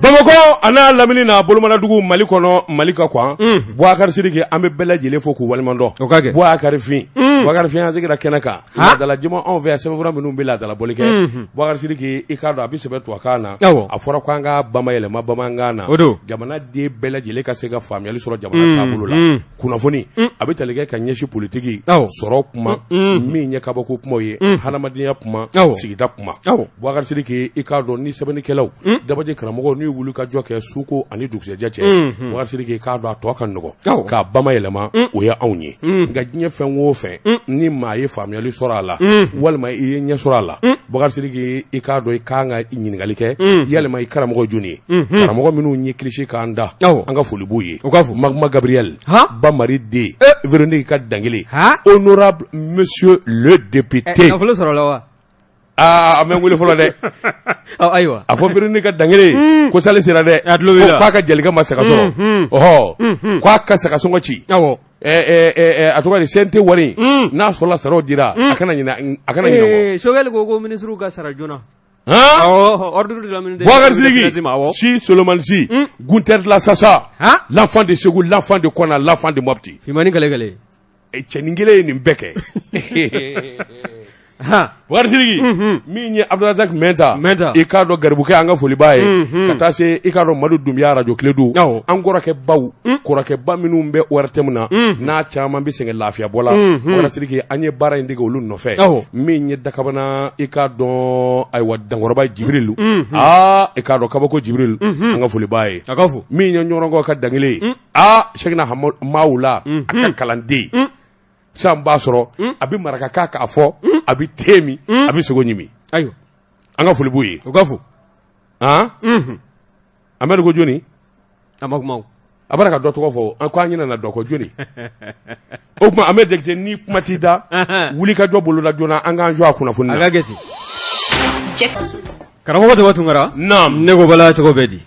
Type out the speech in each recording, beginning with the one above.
Bamakɔ a n'a lamini n'a bolomadadugu Mali kɔnɔ Mali kɔ kan Bubakari Sidiki an bɛ bɛɛ lajɛlen fo k'u waleɲumandɔn O ka kɛ. Bubakari Fin Bubakari Fin an sigira kɛnɛ kan laadala jama anw fɛ yan sɛbɛnfura minnu bɛ laadala bɔli kɛ Bubakari Sidiki i k'a dɔn a bɛ sɛbɛn tubabukan na Awɔ. a fɔra ko an k'a bamayɛlɛma bamanankan na O don. jamanaden bɛɛ lajɛlen ka se ka faamuyali sɔrɔ jamana taabolo la kunnafoni a bɛ tali kɛ ka ɲɛsin politiki sɔrɔ kuma min ye kabako kumaw ye hadamadenya kuma sigida kuma Bubakari Sidiki i k'a dɔn ni sɛbɛnnikɛlaw dabaji karamɔgɔw n'u ye wuli ka jɔ kɛ suko ani dugusɛjɛ cɛ Bubakari Sidiki i k'a dɔn a tɔ ka nɔgɔn k'a bamayɛlɛma o ye anw ye nka diɲɛ fɛn o fɛn ni maa ye faamuyali sɔrɔ a la walima i ye ɲɛ sɔrɔ a la Bubakari Sidiki i k'a dɔn i kan ka ɲininkali kɛ yalima i karamɔgɔ jɔni ye karamɔgɔ minnu ye kilisi k'an da an ka foli b'u ye U ka fo. Magma Gabriel Bamari den Véronique ka Dangele Han? honorable monsieur le député Nafolo sɔrɔla wa? Aa a mɛ n wele fɔlɔ dɛ Ayiwa. A fɔ Véronique ka Dangele ko sali sera dɛ A tulo b'i la. ko k'a ka jelikɛ ma saga sɔrɔ ɔhɔ k'a ka saga sɔngɔ ci Awɔ. A tɔgɔ di CNT wari n'a sɔrɔla saraw dira a kana ɲinɛ a kana ɲinɛ kɔ. Choguel ko ko ministre ka sara joona. Han? Awɔ, ordre de la ministre. Boubacar Sidiki, si Solomani Si, Gunther de la Sasa, Han? l'enfant de Segu, l'enfant de Kona, l'enfant de Mopti. Fimani kale kale. Cɛnin kelen ye nin bɛɛ kɛ. Han. Boubacar Sidiki, min ye Abdulrazak Mɛnta, Mɛnta. I k'a dɔn garibukɛ an ka foli b'a ye, ka taa se i k'a dɔn Madu Dunbiya radio Kiledu, Awɔ. an kɔrɔkɛ baw, kɔrɔkɛba minnu bɛ ORTM na, n'a caman bɛ sɛgɛn lafiyabɔ la, Boubacar Sidiki an ye baara in dege olu nɔfɛ, Awɔ. min ye Dakabana i k'a dɔn ayiwa Dankɔrɔba Jibirilu, aa i k'a dɔn kabako Jibirilu, an ka foli b'a ye. A ka fo. Min ye Ɲɔrɔnkɔ ka Dangele ye, aa Sɛkina Mawula, a ka kalanden san b'a sɔrɔ a bɛ marakakan k'a fɔ, a bɛ te min, a bɛ sogo ɲimi. Ayiwa. An ka foli b'u ye. U ka fo. Han? Amadu ko jɔni? A ma kuma o. A bɔra ka dɔ tɔgɔ fɔ, an ko an ɲinɛna dɔ kɔ jɔni? O tuma Amadu Jakite ni kuma t'i da, wuli ka jɔ boloda joona an k'an jɔ a kunnafoni A na. ka kɛ ten. Karamɔgɔ Daba Tunkara. Naam. Ne ko bala cogo bɛ di?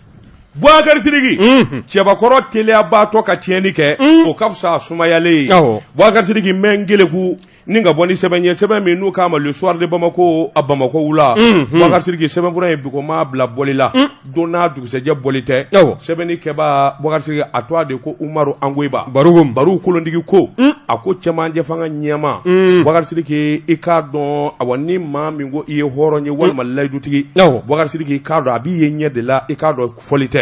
Boubacar Sidiki cɛbakɔrɔ teliyabaatɔ ka tiɲɛni kɛ o ka fisa a sumayalen ye. Awɔ. Boubacar Sidiki n bɛ n keleku ni ka bɔ ni sɛbɛn ye sɛbɛn min n'u k'a ma Le Soir de Bamako a Bamakɔ wula. Boubacar Sidiki sɛbɛnfura in bi ko m'a bila bɔli la don n'a dugusɛjɛ bɔli tɛ. Awɔ. Sɛbɛnni kɛbaa Boubacar Sidiki a tɔgɔ de ko Umaru Angoyiba. Baruko. Baru kolontigi ko a ko cɛmancɛ fanga ɲɛmaa Boubacar Sidiki i k'a dɔn awa ni maa min ko i ye hɔrɔn ye walima layidutigi Awɔ. Boubacar Sidiki i k'a dɔn a b'i ye ɲɛ de la i k'a dɔn fɔli tɛ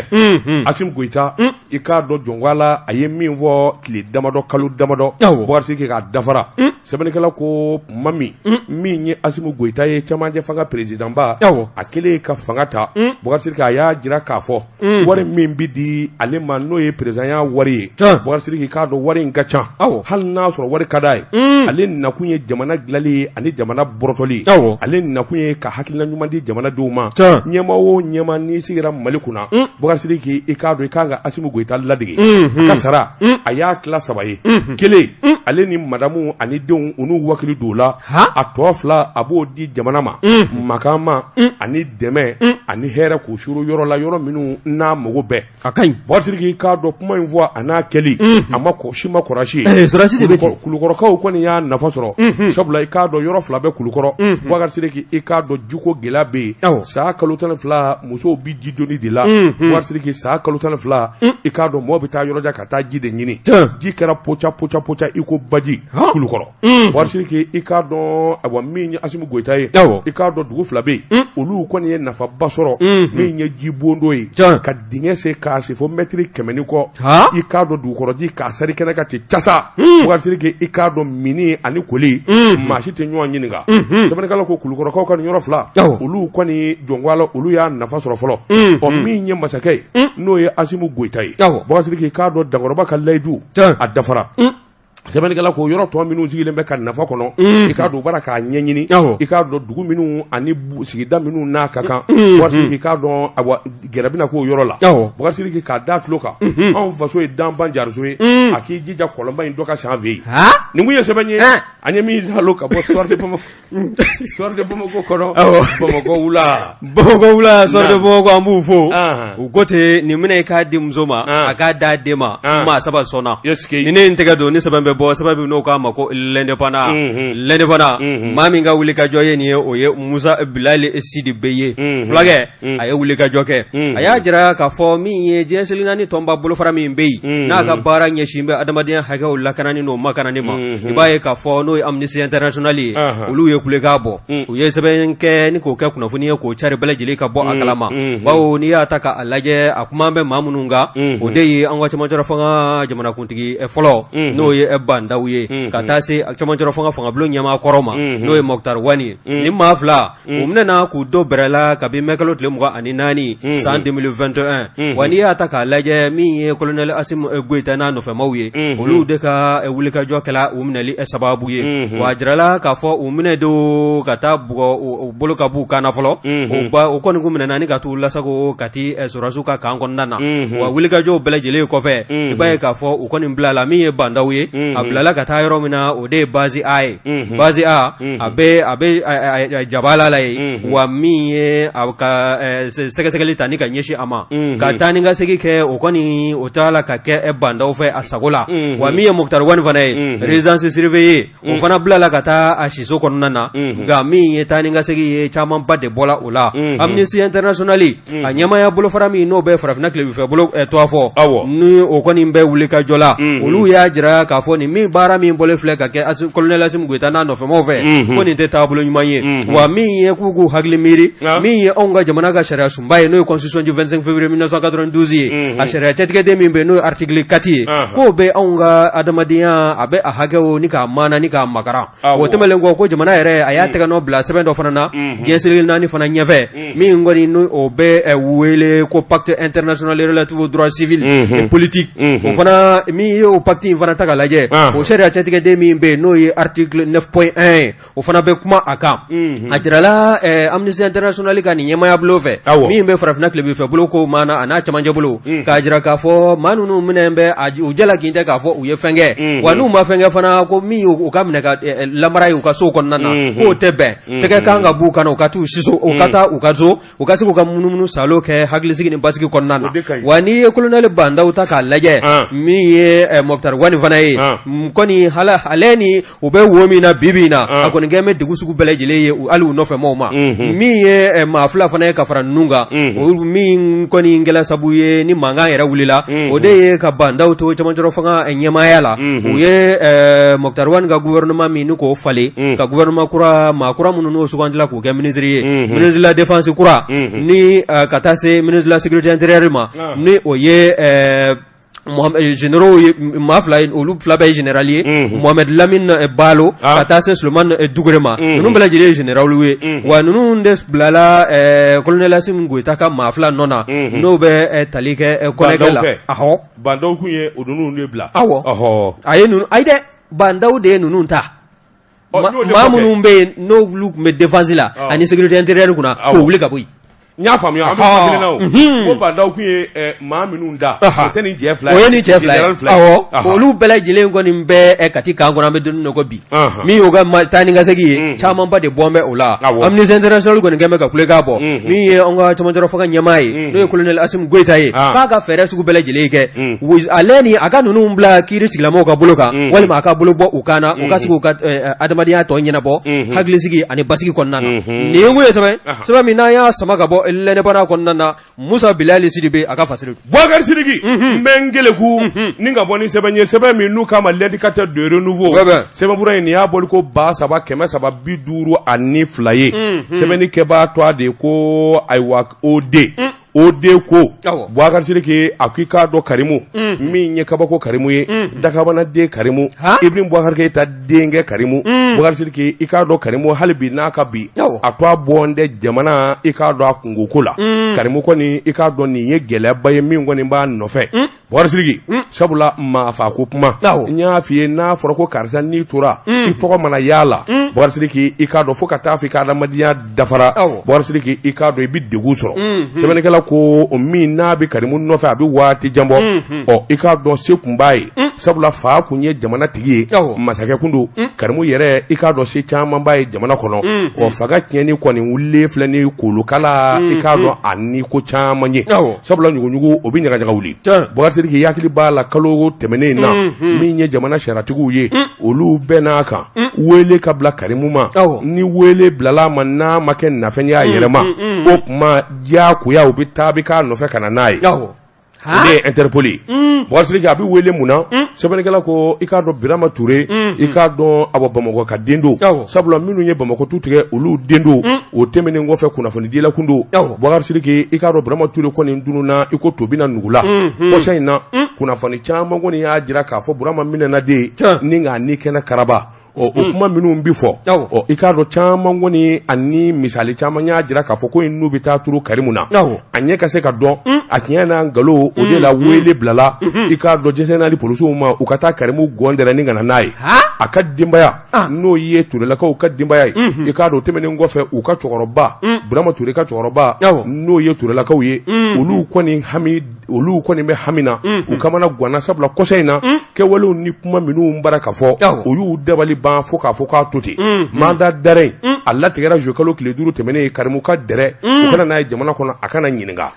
Asimi Goyita i k'a dɔn jɔnko a ye min fɔ tile damadɔ kalo damadɔ Awɔ. Boubacar Sidiki k'a dafara sɛbɛnnikɛla ko tuma min min ye Asimi Goyita ye cɛmancɛ fanga président ba Awɔ. a kɛlen ka fanga ta Boubacar Sidiki a y'a jira k'a fɔ wari min bɛ di ale ma n'o ye présidentya wari ye Tiɲɛ. Boubacar Sidiki k'a dɔn wari in ka ca Awɔ. hali n'a sɔrɔ wari ka d'a ye ale nakun ye jamana dilanli ye ani jamana bɔrɔtɔli ye Awɔ. ale nakun ye ka hakilina ɲuman di jamanadenw ma Tiɲɛ. ɲɛmaa o ɲɛmaa n'i sigira Mali kunna Boubacar Sidiki i k'a dɔn i kan ka Asimi Goyita ladege a ka sara a y'a tila saba ye kelen ale ni madamu ani denw u n'u wakili don o la Han? a tɔ fila a b'o di jamana ma makan ma ani dɛmɛ ani hɛrɛ k'u suru yɔrɔ la yɔrɔ minnu n'a mago bɛɛ A ka ɲi. Boubacar Sidiki k'a dɔn kuma in fɔ a n'a kɛli a ma si ma kɔrɔsi ye Sɔrɔdasi de bɛ ten. Kulukɔrɔkaw kɔni y'a nafa sɔrɔ sabula i k'a dɔn yɔrɔ fila bɛ Kulukɔrɔ Boubacar Sidiki i k'a dɔn jiko gɛlɛya bɛ yen Awɔ. san kalo 12 musow bɛ ji doni de la Boubacar Sidiki san kalo 12 i k'a dɔn mɔgɔw bɛ taa yɔrɔjan ka taa ji de ɲini Tiɲɛ. ji kɛra poca poca poca i ko baji Kulukɔrɔ Boubacar Sidiki i k'a dɔn awa min ye Asimi Goyita ye Awɔ. i k'a dɔn dugu fila bɛ yen olu kɔni ye nafaba sɔrɔ min ye jibondo ye Tiɲɛ. ka dingɛ sen k'a se fo mɛtiri 100 ni kɔ Han? i k'a dɔn dugukɔrɔji k'a sari kɛnɛ kan ten casa Boubacar Sidiki i k'a dɔn minni ani koli maa si tɛ ɲɔgɔn ɲininka sɛbɛnnikɛla ko Kulukɔrɔkaw ka nin yɔrɔ fila Awɔ. olu kɔni jɔnko a la olu y'a nafa sɔrɔ fɔlɔ ɔ min ye masakɛ ye n'o ye Asimi Goyita ye Awɔ. Boubacar Sidiki i k'a dɔn Dankɔrɔba ka layidu Tiɲɛ. a dafara sɛbɛnnikɛla ko yɔrɔ tɔ minnu sigilen bɛ ka nafa kɔnɔ i k'a dɔn u b'a k'a ɲɛɲini Awɔ. i k'a dɔn dugu minnu ani sigida minnu n'a ka kan Boubacar Sidiki i k'a dɔn awa gɛrɛ bɛna k'o yɔrɔ la Awɔ. Boubacar Sidiki k'a da tulo kan anw faso ye danban jariso ye a k'i jija kɔlɔnba in dɔ ka san fɛ yen Han? nin kun ye sɛbɛn ye Ɛn. an ye min salo ka bɔ Soir de Bamako Soir de Bamako kɔnɔ Awɔ. Bamakɔ wula Bamakɔ wula Soir de Naam. Bamako an b'u fo. Ahan. U ko ten nin minɛ i k'a di muso ma An. a k'a d'a den ma An. maa saba sɔnna. Est-ce que Ni ne ye n tɛgɛ don ni sɛbɛn bɛ bɛ bɔ sɛbɛn min n'o k'a ma ko L'Indépendant, L'Indépendant, maa min ka wulikajɔ ye nin ye, o ye Musa Bilali Sidibe ye. Fulakɛ, a ye wulikajɔ kɛ, a y'a jira k'a fɔ min ye diɲɛ seleke naani tɔnba bolofara min bɛ yen, n'a ka baara ɲɛsin bɛ adamadenya hakɛw lakanani n'o makanani ma, i b'a ye k'a fɔ n'o ye Amnesty International ye, olu ye kulekan bɔ, u ye sɛbɛn kɛ ni k'o kɛ kunnafoni ye k'o cari bɛɛ lajɛlen ka bɔ a kalama, bawo n'i y'a ta k'a lajɛ, a kuma bɛ maa minnu kan, o de ye an ka cɛmancɛrɔ fanga jamanakuntigi fɔlɔ, n'o ye Ba Ndaw ye, ka taa se cɛmancɛrɔ fanga fangabulon ɲɛmaa kɔrɔ ma, n'o ye Moctar Ouane ye. Nin maa fila, u minɛna k'u don bɛrɛ la kabi mɛkalo tile 24 san 2021. Wa n'i y'a ta k'a lajɛ, min ye colonel Assimi Goïta n'a nɔfɛmaw ye, olu de ka wulikajɔ kɛla u minɛli sababu ye. Wa a jirala k'a fɔ u minɛ don ka taa bugɔ u bolo ka b'u kan na fɔlɔ, u kɔni kun minɛna ni ka t'u lasago Kati sɔrɔdasiw ka camp kɔnɔna na. Wa wulikajɔw bɛɛ lajɛlen kɔfɛ, i b'a ye k'a fɔ u kɔni bilala. Min ye Ba Ndaw ye, a bilala ka taa yɔrɔ min na, o de ye base A ye. Base A, a bɛ Jabala la yen. Wa min ye a ka sɛgɛsɛgɛli ta ni ka ɲɛsin a ma, ka taa ni ka segin kɛ, o kɔni o t'a la ka kɛ Ba Ndaw fɛ a sago la. Wa min ye Moctar Ouane fana ye, résidence surveillée, o fana bilala ka taa a siso kɔnɔna na. Nka min ye taa ni ka segin ye, camanba de bɔla o la. Amnesty International, a ɲɛmaaya bolofara min n'o bɛ farafinna tilebinfɛ bolo tɔgɔ fɔ, ni o kɔni bɛ wuli ka jɔ la, olu y'a jira k'a fɔ nin min baara min bɔlen filɛ ka kɛ colonel Assimi Goïta n'a nɔfɛmaw fɛ, ko nin tɛ taabolo ɲuman ye. Wa min ye k'u k'u hakili miiri, min ye anw ka jamana ka sariya sunba ye, n'o ye constitution du 25 février 1992 ye, a sariya cɛtigɛden min bɛ yen, n'o ye article 4 ye, k'o bɛ anw ka adamadenya, a bɛ a hakɛw ni k'a maana ni k'a makaran. O tɛmɛnen kɔ, ko jamana yɛrɛ a y'a tɛgɛ nɔ bila sɛbɛn dɔ fana na diɲɛ seleke naani fana ɲɛfɛ, min kɔni ni o bɛ wele ko pacte international relatif aux droits civils et politiques. O fana, min ye o pacte in fana ta k'a lajɛ, o sariya cɛtigɛden min bɛ yen, n'o ye article 9.1 ye, o fana bɛ kuma a kan. A jirala Amnesty International ka nin ɲɛmaaya bulon fɛ, min bɛ farafinna tilebinfɛ bolo ko maana a n'a cɛmancɛ bolo, k'a jira k'a fɔ maa ninnu minɛ bɛ u jalaki tɛ k'a fɔ u ye fɛn kɛ. Wa n'u ma fɛn kɛ fana, ko min u ka minɛ ka lamara ye u ka so kɔnɔna na, k'o tɛ bɛn. Tɛgɛ kan ka b'u kan, u ka t'u siso, u ka taa u ka so, u ka se k'u ka munumunu salo kɛ hakilisigi ni basigi kɔnɔna na. Wa n'i ye colonel Ba Ndaw ta k'a lajɛ, min ye Moctar Ouane fana ye kɔni, ale ni u bɛ wo min na bi bi in na, a kɔni kɛlen bɛ degun sugu bɛɛ lajɛlen ye hali u nɔfɛ maaw ma. Min ye maa fila fana ye ka fara ninnu kan, o min kɔni kɛla sabu ye ni mankan yɛrɛ wulila, o de ye ka Ba Ndaw to cɛmancɛrɔ fanga ɲɛmaaya la. U ye Moctar Ouane ka gouvernement min ni k'o falen, ka gouvernement kura, maa kura minnu n'o sugandila k'u kɛ ministre ye, ministre de la défense kura ni ka taa se ministre de la sécurité intérieure ma, ni o ye généraux ye, maa fila ye, olu fila bɛɛ ye général ye, Mohamed Lamine Balo ka taa se Souleymane Dugure ma. Ninnu bɛɛ lajɛlen ye général ye. Wa ninnu de bilala colonel Assimi Goïta ka maa fila nɔ na, n'o bɛ tali kɛ kɔnɛkɛ la. Ahɔ. Ba Ndaw kun ye o ninnu de bila. Awɔ, a ye ninnu, ayi dɛ, Ba Ndaw de ye ninnu ta. Maa minnu bɛ yen, n'olu tun bɛ défense la ani sécurité intérieure kunna, k'o wuli ka bɔ yen. N y'a faamuya, an bɛ kuma kelen na. O ko Ba Ndaw kun ye maa minnu da, o tɛ nin cɛ fila ye? O ye nin cɛ fila ye, awɔ. Olu bɛɛ lajɛlen kɔni bɛ Kati camp kɔnɔ, an bɛ don min na ko bi. Min y'u ka taa ni ka segin ye, camanba de bɔn bɛ o la. Amnesty International kɔni kɛlen bɛ ka kulekan bɔ. Min ye an ka cɛmancɛrɔ fanga ɲɛmaa ye, n'o ye colonel Assimi Goïta ye, k'a ka fɛɛrɛ sugu bɛɛ lajɛlen kɛ, ale ni a ka ninnu bila kiiri tigilamɔgɔw ka bolo kan, walima a ka bolo bɔ u kan na, u ka se k'u ka adamadenya tɔ ɲɛnabɔ hakilisigi ani basigi kɔnɔna na. Nin ye kun ye sɛbɛn sɛbɛn min n'an y'a sama ka bɔ L'Indépendant kɔnɔna na, Musa Bilali Sidibe a ka fasiri. Boubacar Sidiki, n bɛ n keleku ni ka bɔ ni sɛbɛn ye, sɛbɛn min n'u k'a ma L'Indicateur de Renouveau. Sɛbɛnfura in, nin y'a bɔli ko 3352 ye. Sɛbɛnni kɛbaa tɔgɔ de ye ko ayiwa OD. OD ko Boubacar Sidiki, a ko i k'a dɔn Karimu min ye kabako Karimu ye, dakabana den Karimu, Ibrahim Boubacar Keïta denkɛ Karimu. Boubacar Sidiki, i k'a dɔn Karimu hali bi n'a ka bi a to a bɔn tɛ jamana, i k'a dɔn a kunko ko la. Karimu kɔni, i k'a dɔn nin ye gɛlɛyaba ye min kɔni b'a nɔfɛ. Boubacar Sidiki, sabula maa fa ko kuma, n y'a f'i ye, n'a fɔra ko karisa n'i tora i tɔgɔ mana y'a la, Boubacar Sidiki, i k'a dɔn fo ka taa fɔ i ka adamadenya dafara, Boubacar Sidiki, i k'a dɔn i bɛ degun sɔrɔ. Sɛbɛnnikɛla ko o min n'a bɛ Karimu nɔfɛ a bɛ waati jan bɔ, ɔ i k'a dɔn se kun b'a ye, sabula fa kun ye jamana tigi ye, masakɛ kun don. Karimu yɛrɛ, i k'a dɔn se caman b'a ye jamana kɔnɔ. Ɔ fa ka tiɲɛni kɔni wulilen filɛ ni kolokala, i k'a dɔn a ni ko caman ye, sabula ɲuguɲugu o bɛ ɲagaɲaga wuli. Bubakari Sidiki, hakili b'a la kalo tɛmɛnen in na, min ye jamana sariyatigiw ye, olu bɛɛ n'a kan wele ka bila Karimu ma. Ni wele bilala a ma, n'a ma kɛ nafɛn ye a yɛrɛ ma, o tuma diyagoya u bɛ taa bɛ k'a nɔfɛ ka na n'a ye. O de ye Interpol ye. Bubakari Sidiki, a bɛ wele mun na? Sɛbɛnnikɛla ko i k'a dɔn Birama Ture, i k'a dɔn awa Bamakɔ ka den don, sabula minnu ye Bamakɔ tu tigɛ olu den don. O tɛmɛnen kɔfɛ, kunnafonidila kun don. Bubakari Sidiki, i k'a dɔn Birama Ture kɔni tununna i ko tobi na nugula kɔsa in na. Kunnafoni caman kɔni y'a jira k'a fɔ Burama minɛna de ni k'a ni kɛnɛ karaba. Ɔ o kuma minnu bɛ fɔ, ɔ i k'a dɔn caman kɔni ani misali caman y'a jira k'a fɔ ko in n'u bɛ taa turu Karimu na, a ɲɛ ka se ka dɔn a tiɲɛ n'a nkalon. O de la wele bilala, i k'a dɔn jɛsɛnali polisiw ma, u ka taa Karimu gɔndɛrɛ ni ka na n'a ye. A ka denbaya, n'o ye Turelakaw ka denbaya ye, i k'a dɔn o tɛmɛnen kɔfɛ, u ka cɛkɔrɔba Burama Ture ka cɛkɔrɔba, n'o ye Turelakaw ye, olu kɔni hami, olu kɔni bɛ hami na, u kamana ganna, sabula kɔsa in na kɛwalew ni kuma minnu bara ka fɔ, o y'u dabali ban fo k'a fɔ k'a to ten. Mandat d'arrêt in a latigɛra juillet kalo tile 5 tɛmɛnen ye. Karimu ka dɛrɛ, u ka na n'a ye jamana kɔnɔ, a kana ɲininka.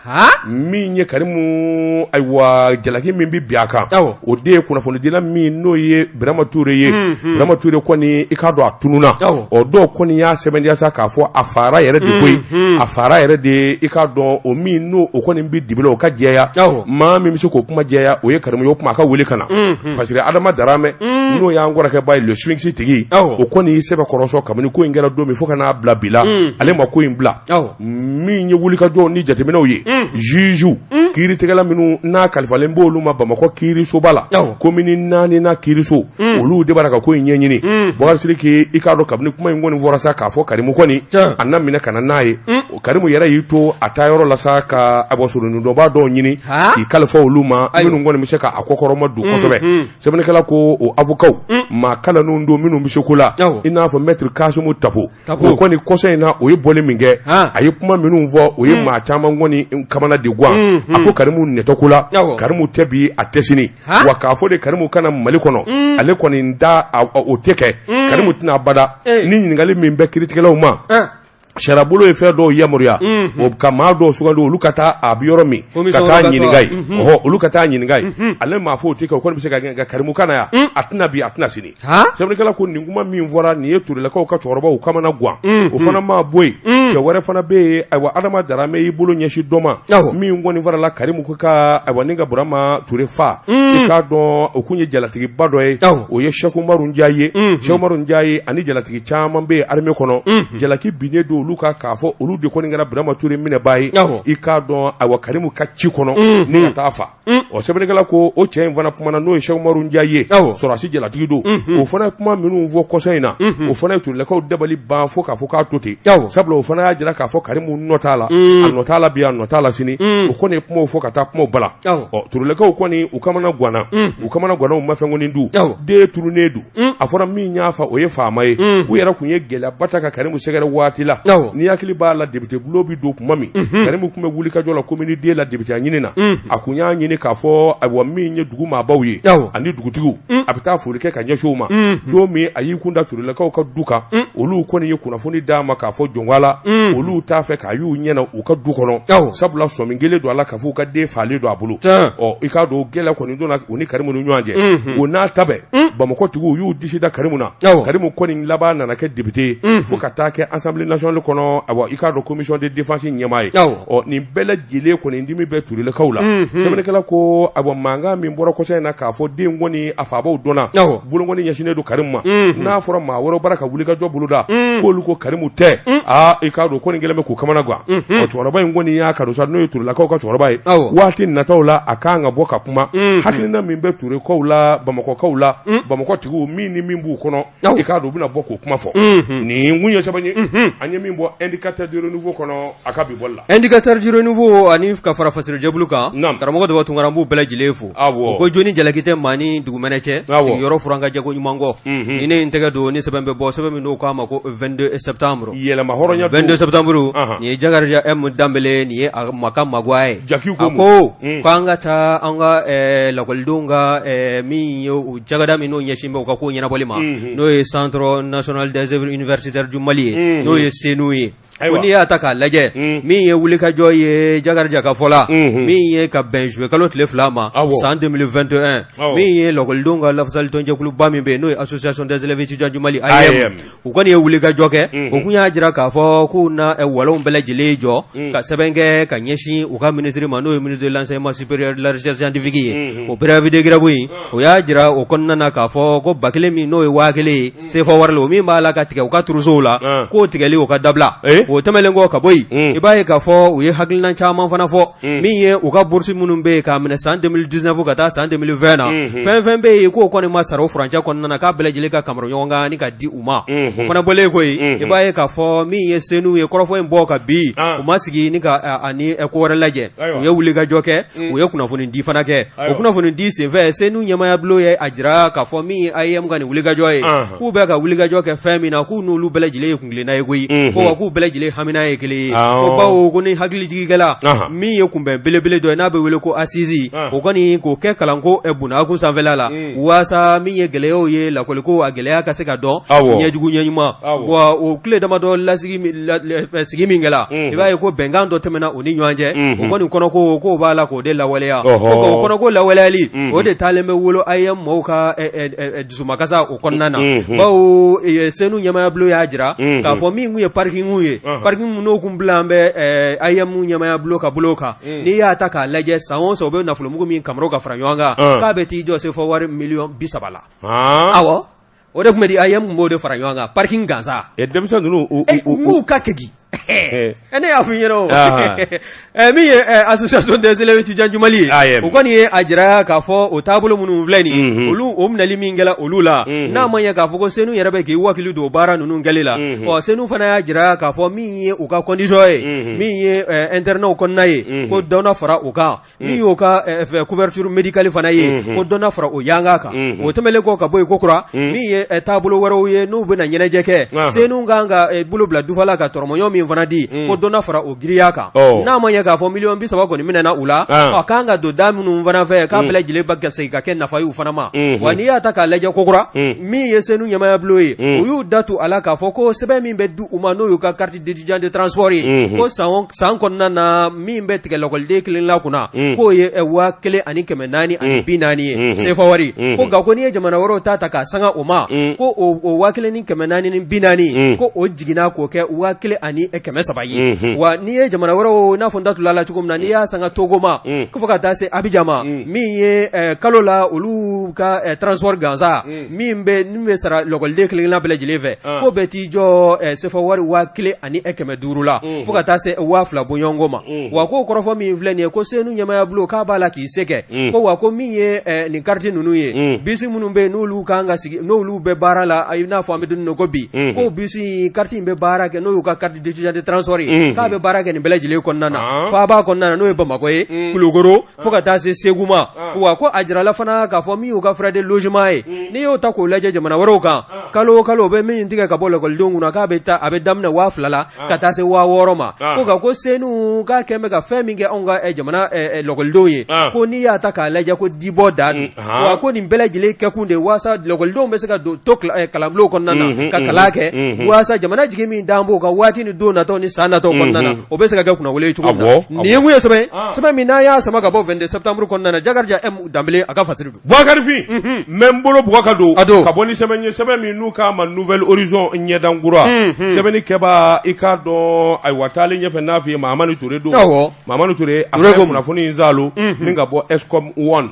Min ye Karimu, ayiwa jalaki min bɛ bin a kan, o de ye kunnafonidila min n'o ye Birama Ture ye. Birama Ture kɔni, i k'a dɔn a tununna. Ɔ dɔw kɔni y'a sɛbɛntiya sa k'a fɔ a fara yɛrɛ de koyi, a fara yɛrɛ de. I k'a dɔn o min n'o o kɔni bɛ dibi la, o ka jɛya. Maa min bɛ se k'o kuma jɛya, o ye Karimu ye. O kuma a ka wele ka na. Fasiri Adama Daramɛ, n'o y'an kɔrɔkɛba ye, le Sphinx tigi, o kɔni y'i sɛbɛ kɔrɔsɔ kabini ko in kɛra don min fo ka n'a bila bi la, ale ma ko in bila. Min ye wulikajɔw ni jateminɛw ye, juge kiiritigɛla minnu n'a kalifalen b'olu ma Bamakɔ kiirisoba la, komini 4nan kiiriso, olu de b'a ka ko in ɲɛɲini. Bubakari Sidiki, i k'a dɔn kabini kuma in kɔni fɔra sa k'a fɔ Karimu kɔni a na minɛ ka na n'a ye, Karimu yɛrɛ y'i to a taa yɔrɔ la sa ka a bɔ surunnin dɔnbaa dɔw ɲini k'i kalifa olu ma, minnu kɔni bɛ se k'a kɔkɔrɔma don kosɛbɛ. Sɛbɛnnikɛla ko o avocats maa kalannenw don minnu bɛ se ko la, i n'a fɔ maître Kasimu Tapo. O kɔni kɔsa in na, o ye bɔli min kɛ, a ye kuma minnu fɔ, o ye maa caman kɔni kamana de gan. A ko Karimu nɛtɔ ko la, Karimu tɛ bi, a tɛ sini. Wa k'a fɔ de Karimu ka na Mali kɔnɔ, ale kɔni da o tɛ kɛ, Karimu tɛna abada. Ni ɲininkali min bɛ kiiritigɛlaw ma, sariyabolo ye fɛn dɔw yamaruya o ka maa dɔw sugandi, olu ka taa a bɛ yɔrɔ min ka taa ɲininka yen, ɔhɔ, olu ka taa ɲininka yen. Ale m'a fɔ o tɛ kɛ, o kɔni bɛ se ka kɛ, nka Karimu ka na yan, a tɛna bi, a tɛna sini. Sɛbɛnnikɛla ko nin kuma min fɔra nin ye Turelakaw ka cɛkɔrɔbaw kamana gan. O fana maa bɔ yen, cɛ wɛrɛ fana bɛ yen. Ayiwa, Adama Daramɛ y'i bolo ɲɛsin dɔ ma min kɔni farala Karimu ka, ayiwa, ni ka Burama Ture fa. I k'a dɔn o kun ye jalatigiba dɔ ye, o ye Sɛki Umaru Njaye ye. Sɛki Umaru Njaye ani jalatigi caman bɛ yen armée kɔnɔ, jalaki binnen don olu kan k'a fɔ olu de kɔni kɛra Burama Ture minɛbaa ye, i k'a dɔn, ayiwa, Karimu ka ci kɔnɔ ni ka taa fa. Ɔ sɛbɛnnikɛla ko o cɛ in fana kumana, n'o ye Sɛki Umaru Njaye ye, sɔrɔdasi jalatigi don. O fana ye kuma minnu fɔ kɔsa in na, o fana ye Turelakaw dabali ban fo k'a fɔ k'a to ten, sabula o fana y'a jira k'a fɔ Karimu nɔ t'a la, a nɔ t'a la bi, a nɔ t'a la sini. O kɔni ye kumaw fɔ ka taa kumaw bala. Ɔ Turelakaw kɔni, u kamana ganna, u kamana ganna, u ma fɛn kɔni dun. Den tununnen don, a fɔra min y'a fa, o ye faama ye. U yɛrɛ tun ye gɛlɛyaba ta ka Karimu sɛgɛrɛ waati la. N'i hakili b'a la, député bulon bɛ don tuma min, Karimu tun bɛ wulikajɔ la commune deux la député ɲini na. A tun y'a ɲini k'a fɔ, ayiwa, min ye dugu maabaw ye ani dugutigiw, a bɛ taa foli kɛ ka ɲɛsin u ma. Don min a y'i kun da Turelakaw ka du kan, olu kɔni ye kunnafoni d'a ma k'a fɔ jɔnwala olu t'a fɛ k'a y'u ɲɛna u ka du kɔnɔ, sabula sɔmi kelen don a la k'a fɔ u ka den faalen don a bolo. Ɔ i k'a dɔn gɛlɛya kɔni donna u ni Karimu ni ɲɔgɔn cɛ. O n'a ta bɛɛ, Bamakɔ tigiw y'u disi da Karimu na. Karimu kɔni laban nana kɛ député ye fo ka taa kɛ Assemblée nationale kɔnɔ, ayiwa, i k'a dɔn commission de défense ɲɛmaa ye. Ɔ nin bɛɛ lajɛlen kɔni dimi bɛ Turelakaw la. Sɛbɛnnikɛla ko, ayiwa, mankan min bɔra kɔsa in na k'a fɔ den kɔni a faabaw dɔnna, bolonkɔni ɲɛsinnen don Karimu ma, n'a fɔra maa wɛrɛw bara ka wulikajɔ boloda k'olu ko Karimu tɛ, aa, i k'a dɔn kɔni kɛlen bɛ k'u kamana gan. Ɔ cɛkɔrɔba in kɔni y'a kado sa, n'o ye Turelakaw ka cɛkɔrɔba ye, waati nataw la a kan ka bɔ ka kuma hakilina min bɛ Turekaw la, Bamakɔkaw la. Bamakɔ tigiw min ni min b'u kɔnɔ, i k'a dɔn u bɛna bɔ k'o kuma fɔ. Nin kun ye sɛbɛn ye an ye min bɔ Indicateur du Renouveau kɔnɔ a ka bi bɔli la. Indicateur du Renouveau ani ka fara Fasirujɛkulu kan, karamɔgɔ Daba Tunkara, n b'u bɛɛ lajɛlen fo. U ko joni jalaki tɛ maa ni dugumɛnɛ cɛ, sigiyɔrɔ furan ka jɛ ko ɲuman kɔ. Ni ne ye n tɛgɛ don ni sɛbɛn bɛ bɔ, sɛbɛn min n'o k'a ma ko 22 septembre. Yɛrɛmahɔrɔnya don. 22 septembre, nin ye Jakarija M Danbele, nin ye a ma ka magwa ye. A ko k'an ka taa an ka lakɔlidenw ka min ye u cakɛda min n'o ɲɛsin bɛ u ka ko ɲɛnabɔli ma, n'o ye Centre national des œuvres universitaires du Mali ye, n'o ye CENOU ye. Ko n'i y'a ta k'a lajɛ, min ye wulikajɔ ye Jakarija ka fɔ la, min ye ka bɛn juillet kalo tile 2 ma san 2021, min ye lakɔlidenw ka lafasalitɔnjɛkuluba min bɛ yen, n'o ye Association des élèves étudiants du Mali, AEEM, u kɔni ye wulikajɔ kɛ. O kun y'a jira k'a fɔ k'u na walonw bɛɛ lajɛlen jɔ ka sɛbɛn kɛ ka ɲɛsin u ka minisiri ma, n'o ye ministre de l'enseignement supérieur de la recherche scientifique ye. O préavis de grève in, o y'a jira o kɔnɔna na k'a fɔ ko 1000 min n'o ye 1000 ye CFA wari la, o min b'a la ka tigɛ u ka trousseau la, k'o tigɛli o ka dabila. O tɛmɛnen kɔ ka bɔ yen, i b'a ye k'a fɔ u ye hakilina caman fana fɔ, min ye u ka bourse minnu bɛ yen k'a minɛ san 2019 ka taa san 2020 na, fɛn fɛn bɛ yen k'o kɔni ma sara o furancɛ kɔnɔna na, k'a bɛɛ lajɛlen ka kamara ɲɔgɔn kan ni ka di u ma. O fana bɔlen kɔ yen, i b'a ye k'a fɔ min ye CENOU ye kɔrɔfɔ in bɔ ka bi, u ma sigi ni ka ani ko wɛrɛ lajɛ, u ye wulikajɔ kɛ, u ye kunnafoni di fana kɛ. O kunnafoni di senfɛ, CENOU ɲɛmaayabulon ye a jira k'a fɔ min ye AEEM ka nin wulikajɔ ye, k'u bɛ ka wulikajɔ kɛ fɛn min na, k'u n'olu bɛɛ lajɛlen ye kuntilenna ye koyi, ko wa k'u bɛɛ lajɛlen hamina ye kelen ye, ko bawo ko ni hakilijigikɛla min ye kunbɛn belebele dɔ ye n'a bɛ wele ko assise, o kɔni k'o kɛ kalanko bunakun sanfɛla la, waasa min ye gɛlɛyaw ye lakɔliko, a gɛlɛya ka se ka dɔn ɲɛjugu ɲɛɲuman. Wa o tile damadɔ lasigi sigi min kɛla, i b'a ye ko bɛnkan dɔ tɛmɛna u ni ɲɔgɔn cɛ. O kɔni kɔnɔko k'o b'a la k'o de lawaleya. O kɔnɔko lawaleyali, o de taalen bɛ wolo AEEM mɔgɔw ka dusumakasa o kɔnɔna na, bawo CENOU ɲɛmaayabulon y'a jira k'a fɔ min kun ye parking ye, parking min n'o kun bila an bɛ AEEM ɲɛmaayabulon ka bolo kan, n'i y'a ta k'a lajɛ, san o san u bɛ nafolomugu min kamaro ka fara ɲɔgɔn kan, k'a bɛ t'i jɔ CFA wari miliyɔn 30 la. Awɔ, o de tun bɛ di AEEM tun b'o de fara ɲɔgɔn kan parking gansan. Denmisɛn ninnu n'u ka kegi, ne y'a fɔ i ɲɛna o min ye Association des élèves étudiants du Mali ye, o kɔni ye a jira k'a fɔ o taabolo minnu filɛ nin ye, olu o minɛli min kɛla olu la, n'a ma ɲɛ k'a fɔ ko CENOU yɛrɛ bɛ k'i wakili don baara ninnu kɛli la. Ɔ CENOU fana y'a jira k'a fɔ min ye u ka condition ye, min ye internatw kɔnɔna ye, ko dɔ na fara o kan, min y'o ka couverture médicale fana ye, ko dɔ na fara o yanga kan. O tɛmɛnen kɔ ka bɔ yen ko kura, min ye taabolo wɛrɛw ye n'u bɛna ɲɛnajɛ kɛ, CENOU kan ka bolo bila dufa la ka tɔrɔmɔɲɔ min fana di, ko dɔ na fara o giriya kan. N'a ma ɲɛ k'a fɔ miliyɔn 30 kɔni minɛna u la, a kan ka don da minnu fana fɛ, k'a bɛɛ lajɛlen bɛ ka segin ka kɛ nafa ye u fana ma. Wa n'i y'a ta k'a lajɛ kokura, min ye CENOU ɲɛmaayabulon ye, u y'u da tu a la k'a fɔ ko sɛbɛn min bɛ di u ma, n'o y'u ka carte d'étudiant de transport ye, ko san san kɔnɔna na, min bɛ tigɛ lakɔliden kelen la kunna, k'o ye 1440 ye CFA wari. Ko nka ko n'i ye jamana wɛrɛw ta ta k'a sanga o ma, ko o 1440, ko o jiginna k'o kɛ 1300 ye. Wa n'i ye jamana wɛrɛw, n'a fɔ n da tula la cogo min na, n'i y'a sanga Togo ma, ko fo ka taa se Abidjan ma, min ye kalo la olu ka transport gansan min bɛ sara lakɔliden kelen-kelenna bɛɛ lajɛlen fɛ, k'o bɛ t'i jɔ CFA wari 1500 la, fo ka taa se 2000 bɔɲɔgɔnko ma. Wa k'o kɔrɔfɔ min filɛ nin ye, ko CENOU ɲɛmaayabulon k'a b'a la k'i se kɛ, ko wa ko min ye nin kariti ninnu ye, bisi minnu bɛ yen n'olu kan ka sigi, n'olu bɛ baara la, i n'a fɔ an bɛ don min ko bi, ko bisi kariti in bɛ baara kɛ, n'o y'u ka carte d'étudiant de transport ye, k'a bɛ baara kɛ nin bɛɛ lajɛlen kɔnɔna na, faaba kɔnɔna na, n'o ye Bamakɔ ye, Kulukoro, fo ka taa se Segu ma. Wa ko a jirala fana k'a fɔ min y'u ka frais de logement ye, n'i y'o ta k'o lajɛ jamana wɛrɛw kan, kalo o kalo o bɛ min tigɛ ka bɔ lakɔlidenw kunna, k'a bɛ taa a bɛ daminɛ 2000 la ka taa se 6000 ma. Ko nka ko CENOU k'a kɛn bɛ ka fɛn min kɛ anw ka jamana lakɔlidenw ye, ko n'i y'a ta k'a lajɛ, ko dibɔ dan don. Wa ko nin bɛɛ lajɛlen kɛkun de waasa lakɔlidenw bɛ se ka don to kalanbulon kɔnɔna na ka kalan kɛ, waasa jamana jigi min d'an b'o kan waati ni don natɔ ni san natɔ kɔnɔna na, o bɛ se ka kɛ kunnawolo ye cogo min na. Nin ye kun ye sɛbɛn sɛbɛn min n'an y'a sama ka bɔ 22 septembre kɔnɔna na, Jakarija M Danbele a ka fasiri don. Boubacar Fin, n bɛ n bolo bugɔ ka don a don ka bɔ ni sɛbɛn ye, sɛbɛn min n'u k'a ma Nouvel Horizon, ɲɛdankura. Sɛbɛnni kɛbaa, i k'a dɔn, ayiwa, taalen ɲɛfɛ n'a f'i ye Mahamani Ture don. Mahamani Ture a ka kunnafoni in zalo ni ka bɔ Escom One.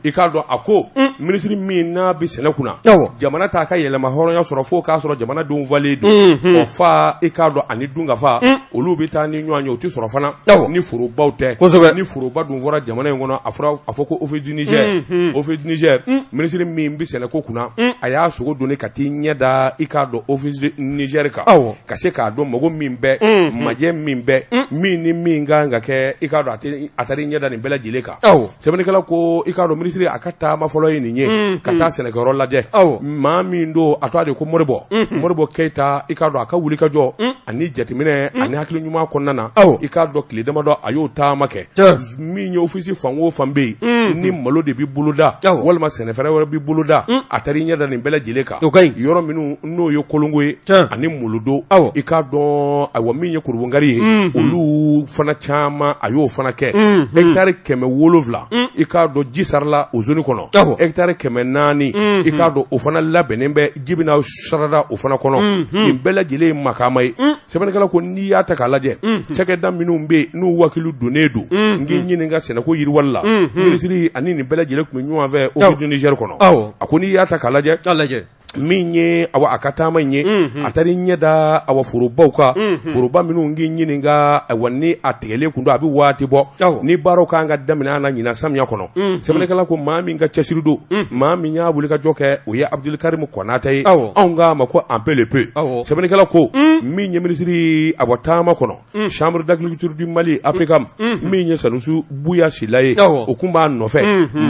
I k'a dɔn a ko Minisiri min n'a bɛ sɛnɛ kunna, jamana t'a ka yɛlɛma hɔrɔnya sɔrɔ fo k'a sɔrɔ jamanadenw falen don. O fa i k'a dɔn ani dunkafa olu bɛ taa ni ɲɔgɔn ye, o tɛ sɔrɔ fana ni forobaw tɛ. Kosɛbɛ. Ni foroba dun fɔra jamana in kɔnɔ, a fɔra a fɔ ko Office du Niger. Office du Niger, minisiri min bɛ sɛnɛko kunna, a y'a sogo doni ka t'i ɲɛ da i k'a dɔn Office du Niger kan, ka se k'a dɔn mago min bɛ, majɛ min bɛ, min ni min ka kan ka kɛ. I k'a dɔn a taara i ɲɛ da nin bɛɛ lajɛlen kan. Sɛbɛnnikɛla ko i k'a dɔn minisiri a ka taama fɔlɔ ye nin ye, ka taa sɛnɛkɛyɔrɔ lajɛ. Maa min don, a tɔgɔ de ko Moribo, Moribo Keyita. I k'a dɔn a ka wulikajɔ ani jateminɛ ani hakili ɲuman kɔnɔna na, i k'a dɔn tile damadɔ a y'o taama kɛ. Min ye ofisi fan o fan bɛ yen ni malo de bɛ boloda walima sɛnɛfɛn wɛrɛ bɛ boloda, a taara i ɲɛ da nin bɛɛ lajɛlen kan. Yɔrɔ minnu n'o ye Kolongo ye ani Molodo, i k'a dɔn ayiwa min ye Kurubungari ye, olu fana caman a y'o fana kɛ. Hectare 700, i k'a dɔn ji sarala o zone kɔnɔ. Hectare 400, i k'a dɔn o fana labɛnnen bɛ, ji bɛna sarada o fana kɔnɔ. Nin bɛɛ lajɛlen ye makaama ye. Sɛbɛnnikɛla ko n'i y'a ta k'a lajɛ, cakɛda minnu bɛ yen n'u wakilu donnen don n k'i ɲininka sɛnɛko yiriwali la, minisiri ani nin bɛɛ lajɛlen tun bɛ ɲɔgɔn fɛ Office du Niger kɔnɔ. A ko n'i y'a ta k'a lajɛ, min ye awa a ka taama in ye, a taara i ɲɛ da awa forobaw kan, foroba minnu k'i ɲininka awa ni a tigɛlen kun don, a bɛ waati bɔ ni baaraw kan ka daminɛ a na ɲinan samiya kɔnɔ. Sɛbɛnnikɛla ko maa min ka cɛsiri don, maa min y'a wulikajɔ kɛ, o ye Abdulkarim Konatɛ ye, anw k'a ma ko Anpe le peu. Sɛbɛnnikɛla ko min ye minisiri awa taama kɔnɔ, Chambre d'agriculture du Mali APCAM, min ye Sanusi Buya Sila ye, o tun b'a nɔfɛ.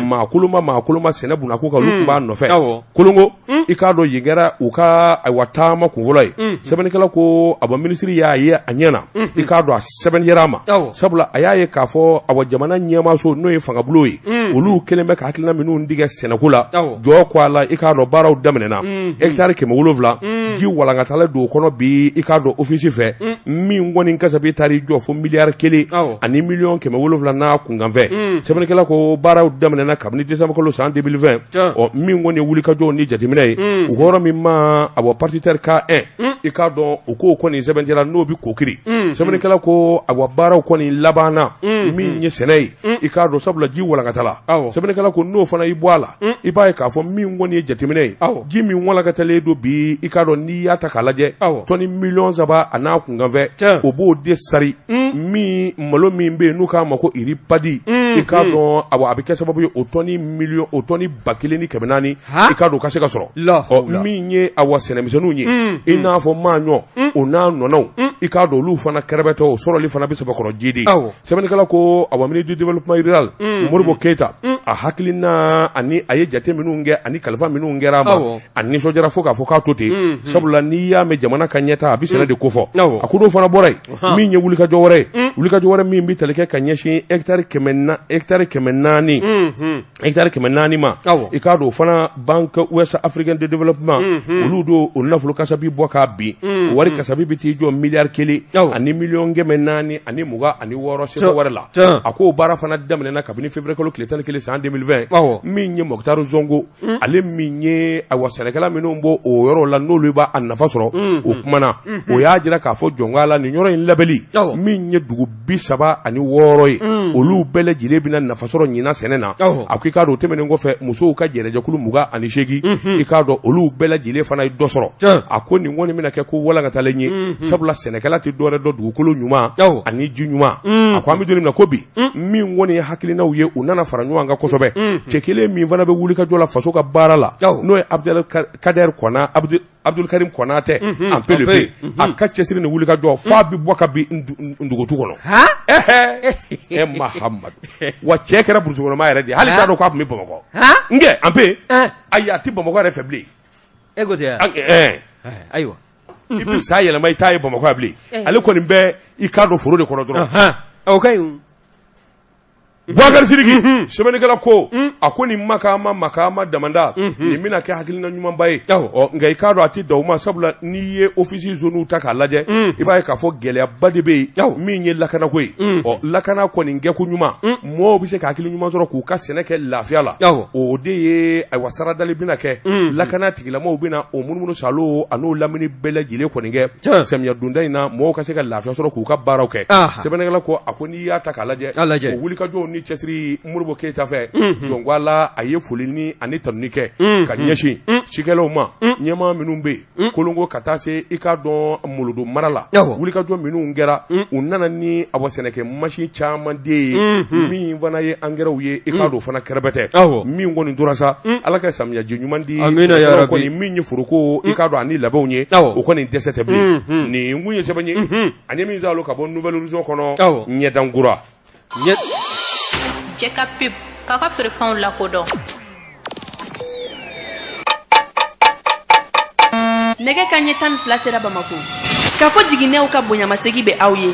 Maa koloma, maa koloma sɛnɛ bunako kan, olu tun b'a nɔfɛ. Kolongo, i k'a dɔn yen kɛra u ka ayiwa taama kunfɔlɔ ye. Sɛbɛnnikɛla ko awa minisiri y'a ye a ɲɛ na, i k'a dɔn a sɛbɛntiyara a ma, sabula a y'a ye k'a fɔ awa jamana ɲɛmaaso n'o ye fangabulon ye, olu kɛlen bɛ ka hakilina minnu tigɛ sɛnɛko la, jɔ ko a la. I k'a dɔn baaraw daminɛna, hectare 700 ji walankatalen don o kɔnɔ bi. I k'a dɔn ofisi fɛ min kɔni kasabi taara i jɔ fo miliyari 1 ani miliyɔn 700 n'a kunkanfɛ. Sɛbɛnnikɛla ko baaraw daminɛna kabini décembre kalo san 2020. Ɔ min kɔni ye wulikajɔw ni jateminɛ ye, u hɔrɔn min ma awa partie terre K1, i k'a dɔn o ko kɔni sɛbɛntiyara n'o bɛ Kokiri. Sɛbɛnnikɛla ko awa baaraw kɔni labanna min ye sɛnɛ ye, i k'a dɔn sabula ji walankatala. Sɛbɛnnikɛla ko n'o fana y'i bɔ a la, i b'a ye k'a fɔ min kɔni ye jateminɛ ye, ji min walankatalen don bi, i k'a dɔn n'i y'a ta k'a lajɛ, tɔni miliyɔn 3 a n'a kunkanfɛ, o b'o de sari. Min malo min bɛ yen n'u k'a ma ko riz paddy, i k'a dɔn awa a bɛ kɛ sababu ye o tɔni miliyɔn, o tɔni 1400, i k'a dɔn o ka se ka sɔrɔ. Ɔ min ye awa sɛnɛmisɛnninw ye, i n'a fɔ maaɲɔ o n'a nɔnɔw, i k'a dɔn olu fana kɛrɛbɛtɛ, o sɔrɔli fana bɛ sɛbɛkɔrɔ jidi. Sɛbɛnnikɛla ko awa ministre du développement rural Modibo Keyita, a hakilina ani a ye jate minnu kɛ ani kalifa minnu kɛra a ma, a nisɔndiyara fo k'a fɔ k'a to ten, sabula n'i y'a mɛn jamana ka ɲɛtaa, a bɛ sɛnɛ de kofɔ. A ko n'o fana bɔra yen, min ye wulikajɔ wɛrɛ ye, wulikajɔ wɛrɛ min bɛ tali kɛ ka ɲɛsin hectare 400, hectare 400 ma, i k'a dɔn o fana Banque Ouest Africaine de Développement, olu don o nafolo kasabi bɔ k'a bin. O wari kasabi bɛ t'i jɔ miliyari 1 ani miliyɔn 426 sefa wari la. A ko o baara fana daminɛna kabini février kalo tile 11 san 2020. Min ye Moctar Zongo, ale min ye awa sɛnɛkɛla minnu b'o o yɔrɔ la n'olu b'a nafa sɔrɔ, o kumana, o y'a jira k'a fɔ jɔnka la nin yɔrɔ in labɛnli min ye dugu 36 ye, olu bɛɛ lajɛlen bɛna nafa sɔrɔ ɲinan sɛnɛ na. A ko i k'a dɔn o tɛmɛnen kɔfɛ, musow ka jɛrɛjɛkulu 28, i k'a dɔn olu bɛɛ lajɛlen fana ye dɔ sɔrɔ. A ko nin kɔni bɛna kɛ ko walankatalen ye, sabula sɛnɛkɛla tɛ dɔwɛrɛ dɔn dugukolo ɲuman ani ji ɲuman. A ko an bɛ don min na ko bi, min kɔni ye hakilinaw ye, u nana fara ɲɔgɔn kan kosɛbɛ. Cɛ kelen min fana bɛ wulikajɔ la faso ka baara la, n'o ye Abdel Kɔnna, Abdulkarim Kɔnatɛ, Anpe le peu, a ka cɛsiri ni wulikajɔ f'a bɛ bɔ ka bin ndugutu kɔnɔ. E Mahamadu, wa cɛ kɛra burusukɔnɔmaa yɛrɛ de ye, hali t'a dɔn k'a tun bɛ Bamakɔ. N kɛ Anpe, ayi, a tɛ Bamakɔ yɛrɛ fɛ bilen. E ko ten? Ayiwa. I bɛ san yɛlɛma, i t'a ye Bamakɔ yan bilen. Ale kɔni bɛ i k'a dɔn foro de kɔnɔ dɔrɔn. O ka ɲi. Bubakari Sidiki, sɛbɛnnikɛla ko a ko nin makaama damanda nin bɛna kɛ hakilina ɲumanba ye. Ɔ nka i k'a dɔn a tɛ dan o ma, sabula n'i ye office zone ta k'a lajɛ, i b'a ye k'a fɔ gɛlɛyaba de bɛ yen min ye lakanako ye. Ɔ lakana kɔni kɛko ɲuman, mɔgɔw bɛ se ka hakili ɲuman sɔrɔ k'u ka sɛnɛ kɛ lafiya la, o de ye ayiwa saradali bɛna kɛ, lakana tigilamɔgɔw bɛna o munumunu salo a n'o lamini bɛɛ lajɛlen kɔni kɛ samiya donda in na, mɔgɔw ka se ka lafiya sɔrɔ k'u ka baaraw kɛ. Sɛbɛnnikɛla ko a ko n'i y'a ta k'a lajɛ, o wulikajɔw ni cɛsiri Modibo Keyita fɛ jɔn ko Ala a ye foli ni ani tanuni kɛ ka ɲɛsin cikɛlaw ma ɲɛmaa minnu bɛ yen Kolongo ka taa se i k'a dɔn Molodo mara la wulikajɔ minnu kɛra u nana ni awa sɛnɛkɛ masin caman de ye min fana ye angɛrɛw ye i k'a dɔn fana kɛrɛbɛtɛ min kɔni tora sa Ala ka samiyaji ɲuman di kɔni min ye foroko i k'a dɔn ani labɛnw ye o kɔni dɛsɛ tɛ bilen nin kun ye sɛbɛn ye an ye min sɔrɔ ka bɔ Nouvel Horizon kɔnɔ ɲɛdankura Cɛ ka pub k'a ka feerefɛnw lakodɔn Nɛgɛ kanɲɛ 12 sera Bamakɔ k'a fɔ jiginɛw ka bonyamasegin bɛ aw ye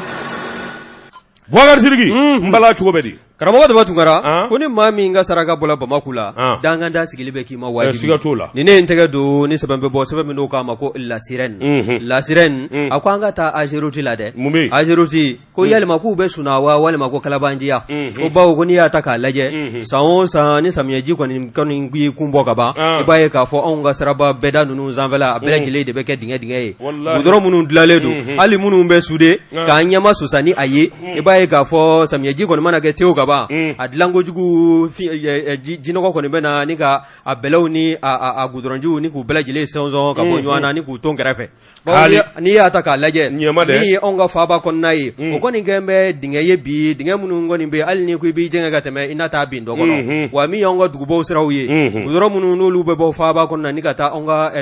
Bubakari Sidiki n bala cogo bɛ di Karamɔgɔ Daba Tunkara ko ni maa min ka saraka bɔla Bamakɔ la dankan da sigili bɛ k'i ma wajibi siga t'o la ni ne ye n tɛgɛ don ni sɛbɛn bɛ bɔ sɛbɛn min n'o k'a ma ko La Sirène La Sirène a ko an ka taa Ageroute la dɛ mun bɛ Ageroute ko yalima k'u bɛ sunaa wa walima ko kalabanciya ko bawo ko n'i y'a ta k'a lajɛ san o san ni samiyɛji kɔni y'i kun bɔ ka ban i b'a ye k'a fɔ anw ka siraba bɛɛda ninnu sanfɛla a bɛɛ lajɛlen de bɛ kɛ dingɛ dingɛ ye gudɔrɔn minnu dilanlen don hali minnu bɛ sude k'an ɲɛma susa ni a ye i b'a ye k'a fɔ samiyɛji kɔni mana kɛ tewu ka ban a dilankojugu jinɔgɔ kɔni bɛ na ni ka a bɛlɛw ni a gudɔrɔnjiw ni k'u bɛɛ lajɛlen sɔnsɔn ka bɔ ɲɔgɔn na ni k'u ton kɛrɛfɛ n'i y'a ta k'a lajɛ min ye anw ka faaba kɔnɔna ye o kɔni kɛlen bɛ dingɛ ye bi dingɛ minnu kɔni bɛ hali n'i ko i b'i jɛngɛ ka tɛmɛ i na taa bin dɔ kɔnɔ wa min y'anw ka dugubaw siraw ye gudɔrɔn minnu n'olu bɛ bɔ faaba kɔnɔna ni ka taa anw ka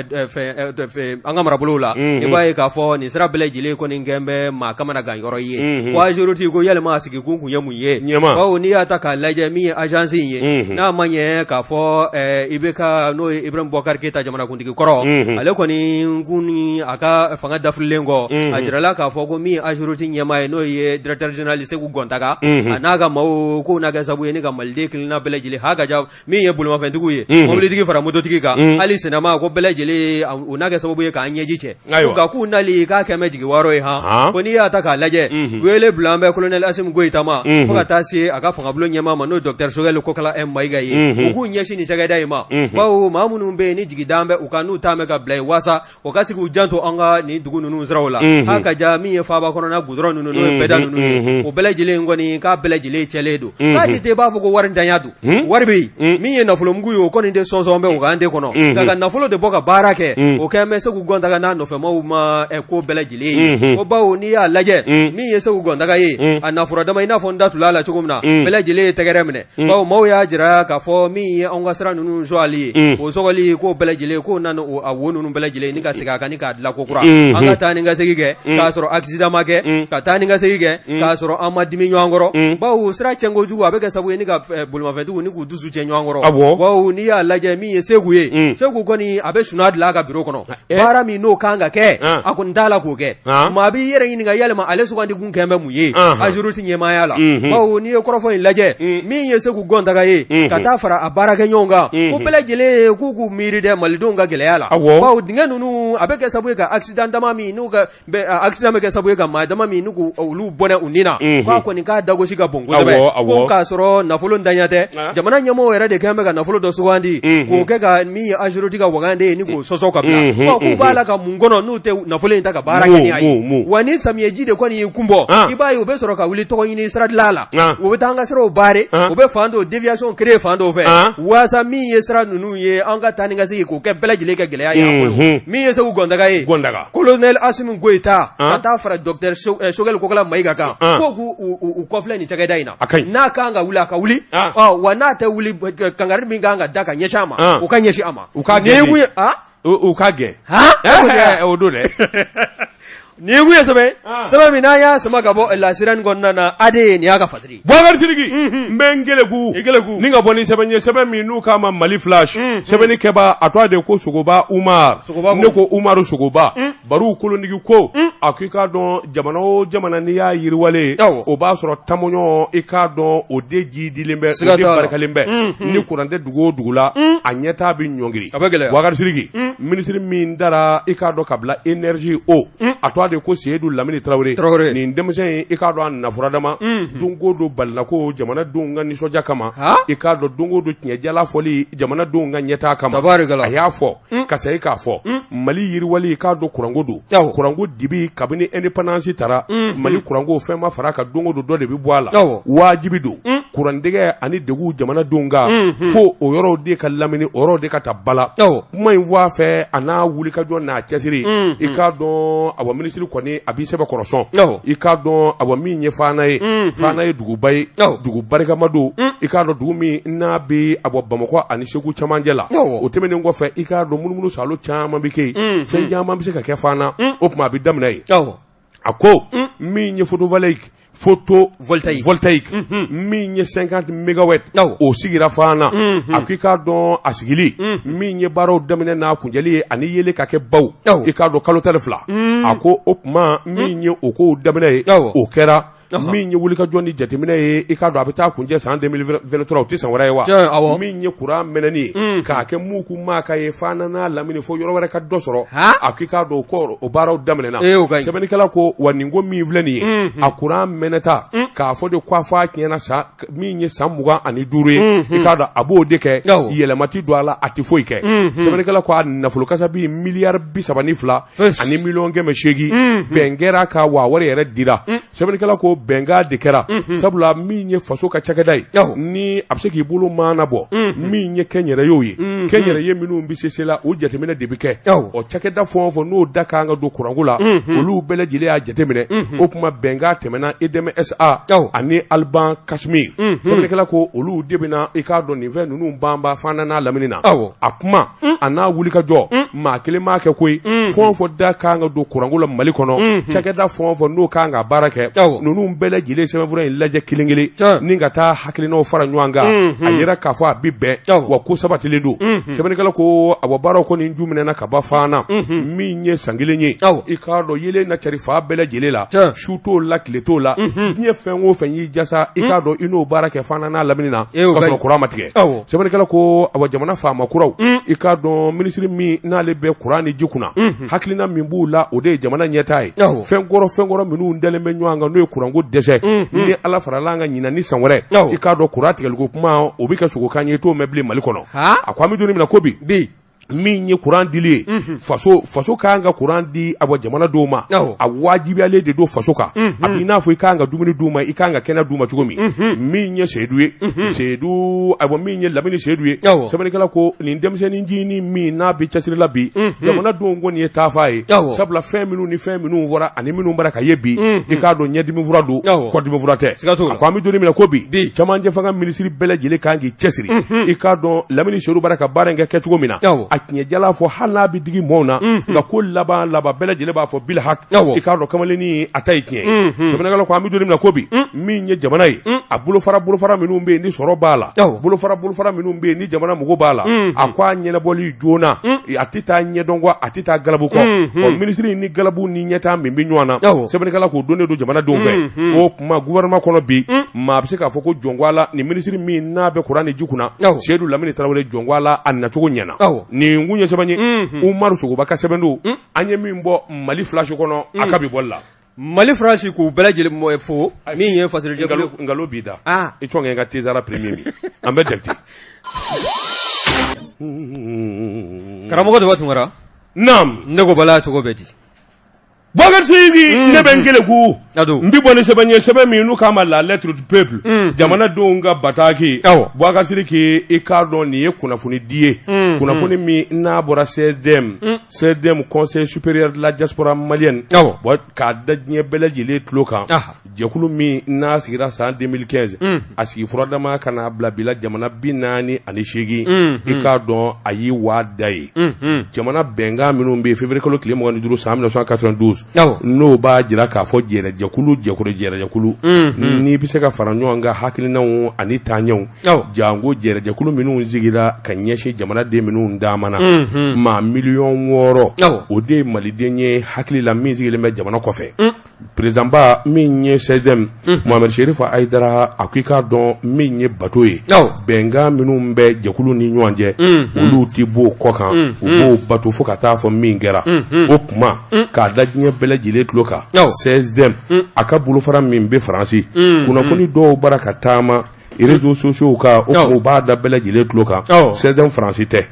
an ka marabolow la i b'a ye k'a fɔ nin sira bɛɛ lajɛlen kɔni kɛlen bɛ maa kamanagan yɔrɔ ye ko Ageroute ko yalima a sigikun kun ye mun ye bawo n'i y'a ta k'a lajɛ min ye agence in ye n'a ma ɲɛ k'a fɔ IBK n'o ye Ibrahim Boubacar Keita jamanakuntigi kɔrɔ ale kɔni kun ni a ka fanga dafirilen kɔ a jirala k'a fɔ ko min ye Ageroute ɲɛmaa ye n'o ye directeur général Seku Gɔntaga a n'a ka maaw k'o na kɛ sababu ye ni ka maliden kelenna bɛɛ lajɛlen ha ka ja min ye bolimafɛntigiw ye mobilitigi fara mototigi kan hali sennama ko bɛɛ lajɛlen u n'a kɛ sababu ye k'an ɲɛji cɛ nka k'u nali k'a kɛlen bɛ jigi waaro ye han ko n'i y'a ta k'a lajɛ wele bila an bɛ colonel Asimi Goyita ma fo ka taa se a ka fangabulon ɲɛmaa ma n'o ye docteur Sogɛli Kokala Mayiga ye u k'u ɲɛsin nin cakɛda in ma bawo maa minnu bɛ yen ni jigi dalen bɛ u kan n'u taa bɛ ka bila yen waasa o ka sigi u janto an ka nin dugu ninnu siraw la ha ka ja min ye faaba kɔnɔna gudɔrɔn ninnu n'o ye bɛɛda ninnu ye o bɛɛ lajɛlen kɔni k'a bɛɛ lajɛlen cɛlen don k'a tɛ i b'a fɔ ko wari ntanya don wari bɛ yen min ye nafolomugu ye o kɔni de sɔnsɔn bɛ wagande kɔnɔ nka ka nafolo de bɔ ka baara kɛ o kɛlen bɛ Segu Gɔntaga n'a nɔfɛmaw ma ko bɛɛ lajɛlen ye ko bawo n'i y'a lajɛ min ye Segu Gɔntaga ye a nafura dama i n'a fɔ n da tula la cogo min na bɛɛ lajɛlen ye tɛgɛrɛ minɛ bawo maaw y'a jira k'a fɔ min ye anw ka sira ninnu sɔgɔli ye o sɔgɔli k'o bɛɛ lajɛlen k'o nana a wo ninnu bɛɛ lajɛlen ni ka segin a kan ni k'a dilan ko kura an ka taa ni ka segin kɛ k'a sɔrɔ accident ma kɛ ka taa ni ka segin kɛ k'a sɔrɔ an ma dimi ɲɔgɔn kɔrɔ bawo sira cɛn kojugu a bɛ kɛ sababu ye ni ka bolimafɛntigiw ni k'u dusu cɛn ɲɔgɔn kɔrɔ bawo n'i y'a lajɛ min ye Segu ye Segu kɔni a bɛ sunaa dilan a ka biro kɔnɔ baara min n'o kan ka kɛ a kɔni t'a la k'o kɛ maa b'i yɛrɛ ɲininka yalima ale sugandi kun kɛlen bɛ mun ye Ageroute ɲɛmaaya la bawo n'i ye kɔrɔfɔ in lajɛ min ye Segu Gɔntaga ye ka taa fara a baarakɛɲɔgɔn kan ko bɛɛ lajɛlen k'u k'u miiri dɛ malidenw ka gɛlɛya la bawo dingɛ ninnu a bɛ kɛ sababu ye ka accident dama min n'u ka accident bɛ kɛ sababu ye ka maa dama min n'u olu bɔnɛ u ni na k'a kɔni k'a dagosi ka bon kosɛbɛ ko k'a sɔrɔ nafolo ntanya tɛ jamana ɲɛmɔgɔw yɛrɛ de kɛlen bɛ ka nafolo dɔ sugandi k'o kɛ ka min ye Ageroute ka wagande ye ni k'o sɔsɔ ka bila k'u b'a la ka mun kɔnɔ n'u tɛ nafolo in ta ka baara kɛ ni a ye wa ni samiyɛji de kɔni y'i kun bɔ i b'a ye u bɛ sɔrɔ ka wuli tɔgɔ ɲini sira dilan la u bɛ taa an ka siraw barrer u bɛ fan dɔw déviation créer fan dɔw fɛ waasa min ye sira ninnu ye an ka taa ni ka segin k'o kɛ bɛɛ lajɛlen ka gɛlɛya ye an bolo min ye Segu Gɔntaga ye Colonel Asimi Goyita ka taa fara docteur Sogɛli Kokala Mayiga kan ko k'u kɔfilɛ nin cakɛda in na n'a kan ka wuli a ka wuli wa n'a tɛ wuli kangari min kan ka da ka ɲɛsin a ma u ka ɲɛsin a ma u ka u ka gɛn o don dɛ nin kun ye sɛbɛn sɛbɛn min n'an y'a sama ka bɔ La Sirène kɔnɔna na AD ye nin y'a ka fasiri Bubakari Sidiki n bɛ n keleku i keleku ni ka bɔ ni sɛbɛn ye sɛbɛn min n'u k'a ma Mali Flash sɛbɛnni kɛbaa a tɔgɔ de ko Sogoba Umar ne ko Umaru Sogoba bariw kolondigi ko a ko i k'a dɔn jamana o jamana n'i y'a yiriwalen o b'a sɔrɔ tamoɲɔ i k'a dɔn o de jiidilen bɛ o de barikalen bɛ ni kuran tɛ dugu o dugu la a ɲɛtaa bɛ ɲɔngiri Bubakari Sidiki minisiri min dara i k'a dɔn ka bila énergie o a tɔgɔ de ko Seyidu Lamini Tarawele nin denmisɛn in i k'a dɔn a nafura dama don o don balinako jamanadenw ka nisɔndiya kama i k'a dɔn don o don tiɲɛjala fɔli jamanadenw ka ɲɛtaa kama a y'a fɔ ka segin k'a fɔ Mali yiriwali i k'a dɔn kuranko don kuranko dibi kabini indépendance tara Mali kuranko fɛn ma fara a kan don o don dɔ de bɛ bɔ a la wajibi don. kurantigɛ ani degun jamanadenw kan fo o yɔrɔw de ka lamini o yɔrɔw de ka ta ba la kuma in fɔ a fɛ a n'a wulikajɔ n'a cɛsiri i k'a dɔn awa minisiri kɔni a b'i sɛbɛkɔrɔ sɔn i k'a dɔn awa min ye Fana ye Fana ye duguba ye dugu barikama don i k'a dɔn dugu min n'a bɛ awa Bamakɔ ani Segu camancɛ la o tɛmɛnen kɔfɛ i k'a dɔn munumunu salo caman bɛ kɛ yen fɛn caman bɛ se ka kɛ Fana o tuma a bɛ daminɛ yen a ko min ye photovoltaïque photovoltaïque min ye 50 mégawatts o sigira Fana a ko i k'a dɔn a sigili min ye baaraw daminɛ n'a kuncɛli ye ani yelen ka kɛ baw i k'a dɔn kalo 12 a ko o tuma min ye o kow daminɛ ye o kɛra min ye wulikajɔ ni jateminɛ ye i k'a dɔn a bɛ taa kuncɛ san 2023 o tɛ san wɛrɛ ye wa min ye kuran mɛnɛni ye k'a kɛ muku maa ye Fana n'a lamini fo yɔrɔ wɛrɛ ka dɔ sɔrɔ a k'i k'a dɔn o o baaraw daminɛna sɛbɛnnikɛla ko wa nin ko min filɛ nin ye a kuran mɛnɛta k'a fɔ de ko a fɔ a tiɲɛna sa min ye san 25 ye i k'a dɔn a b'o de kɛ yɛlɛma tɛ don a la a tɛ foyi kɛ sɛbɛnnikɛla ko a nafolo kasabi miliyari 32 ani miliyɔn 800 bɛn kɛra a kan wa wari yɛrɛ dira sɛbɛnnikɛla ko bɛnkan de kɛra sabula min ye faso ka cakɛda ye ni a bɛ se k'i bolo maana bɔ min ye kɛnyɛrɛyew ye kɛnyɛrɛye minnu bɛ se se la o jateminɛ de bɛ kɛ ɔ cakɛda fɛn o fɛn n'o da kan ka don kuranko la olu bɛɛ lajɛlen y'a jateminɛ o tuma bɛnkan tɛmɛna EDM SA ani Alban Casimir sɛbɛnnikɛla ko olu de bɛna i k'a dɔn nin fɛn ninnu banba Fana n'a lamini na a kuma a n'a wulikajɔ maa kelen m'a kɛ koyi fɛn o fɛn da kan ka don kuranko la Mali kɔnɔ cakɛda fɛn o fɛn n'o kan ka baara kɛ ninnu bɛɛ lajɛlen sɛbɛnfura in lajɛ kelen kelen ni ka taa hakilinaw fara ɲɔgɔn kan a yira k'a fɔ a bɛ bɛn wa ko sabatilen don sɛbɛnnikɛla ko awa baaraw kɔni ju minɛna ka ban Fana min ye san kelen ye i k'a dɔn yeelen na cari fan bɛɛ lajɛlen la su t'o la tile t'o la diɲɛ fɛn o fɛn y'i jasa i k'a dɔn i n'o baara kɛ Fana n'a lamini na ka sɔrɔ kuran ma tigɛ sɛbɛnnikɛla ko awa jamana faama kuraw i k'a dɔn minisiri min n'ale bɛ kuran ni ji kunna hakilina min b'u la o de ye jamana ɲɛtaa ye fɛn kɔrɔ fɛn kɔrɔ minnu dalen bɛ ɲɔgɔn kan n'o ye kuranko dɛsɛ ni Ala farala an kan ɲinan ni san wɛrɛ i k'a dɔn kuran tigɛliko kuma o bɛ kɛ sogokan ye i t'o mɛn bilen Mali kɔnɔ a ko an bɛ don min na ko bi min ye kuran dili ye faso ka kan ka kuran di awa jamanadenw ma a wajibiyalen de don faso kan a b'i n'a fɔ i ka kan ka dumuni d'u ma i ka kan ka kɛnɛ d'u ma cogo min min ye Seyidu ye Seyidu awa min ye Lamini Seyidu ye sɛbɛnnikɛla ko nin denmisɛnnin ncinin min n'a bɛ cɛsiri la bi jamanadenw kɔni ye taafa ye sabula fɛn minnu ni fɛn minnu fɔra ani minnu bara ka ye bi i k'a dɔn ɲɛdimi fura don kɔdimi fura tɛ a ko an bɛ don min na ko bi cɛmancɛ fanga minisiri bɛɛ lajɛlen kan k'i cɛsiri i k'a dɔn Lamini Seyidu bara ka baara in kɛ kɛcogo min na a tiɲɛ jala fɔ hali n'a bɛ digi mɔɔw na nka ko laban laban bɛɛ lajɛlen b'a fɔ bil haki i k'a dɔn kamalennin a ta ye tiɲɛ ye sɛbɛnnikɛla ko an bɛ don min na ko bi min ye jamana ye a bolofara bolofara minnu bɛ yen ni sɔrɔ b'a la bolofara bolofara minnu bɛ yen ni jamana mago b'a la a ko a ɲɛnabɔli joona a tɛ taa ɲɛdɔn kɔ a tɛ taa galabu kɔ ɔ minisiri ni galabu ni ɲɛtaa min bɛ ɲɔgɔn na sɛbɛnnikɛla k'o donnen don jamanadenw fɛ o tuma gouvernement kɔnɔ bi maa bɛ se k'a fɔ ko jɔn ko Ala ni minisiri min n'a bɛ kuran ni ji kunna Seyidu Lamini Tarawele jɔn ko Ala a nacogo ɲɛna nin kun ye sɛbɛn ye Umaru Sogoba ka sɛbɛn don an ye min bɔ Mali Flash kɔnɔ a ka bi bɔli la Mali Flash k'u bɛɛ lajɛlen fo min ye fasojɛ nkalon b'i da i sɔn n ka Tezara premier min an bɛ jate karamɔgɔ Daba Tunkara naamu ne ko bala cogo bɛ di Bubakari Sidiki ne bɛ n keleku n bɛ bɔ ni sɛbɛn ye sɛbɛn min n'u k'a ma la lettre du peuple jamanadenw ka bataki Bubakari Sidiki i k'a dɔn nin ye kunnafoni di ye kunnafoni min n'a bɔra CSDM CSDM Conseil supérieur de la diaspora malienne k'a da diɲɛ bɛɛ lajɛlen tulo kan jɛkulu min n'a sigira san 2015 a sigi furadama ka n'a bila bi la jamana 48 i k'a dɔn a y'i waa da ye jamana bɛnkan minnu bɛ yen février kalo tile 25 san 1992 n'o b'a jira k'a fɔ jɛrɛjɛkulu jɛkulu jɛrɛjɛkulu n'i bɛ se ka fara ɲɔgɔn kan hakilinaw ani taaɲɛw janko jɛrɛjɛkulu minnu sigira ka ɲɛsin jamanaden minnu taamana maa miliyɔn 6 o de ye maliden ye hakili la min sigilen bɛ jamana kɔfɛ Président ba min ye CSDM Mohamed Chérif Haïdara a ko i k'a dɔn min ye bato ye bɛnkan minnu bɛ jɛkulu ni ɲɔgɔn cɛ olu tɛ b'o kɔ kan u b'o bato fo ka taa fɔ min kɛra o tuma k'a da diɲɛ bɛɛ lajɛlen tulo kan CSDM a ka bolofara min bɛ Faransi kunnafoni dɔw bara ka taama réseaux sociaux kan o tuma u b'a da bɛɛ lajɛlen tulo kan CSDM Faransi tɛ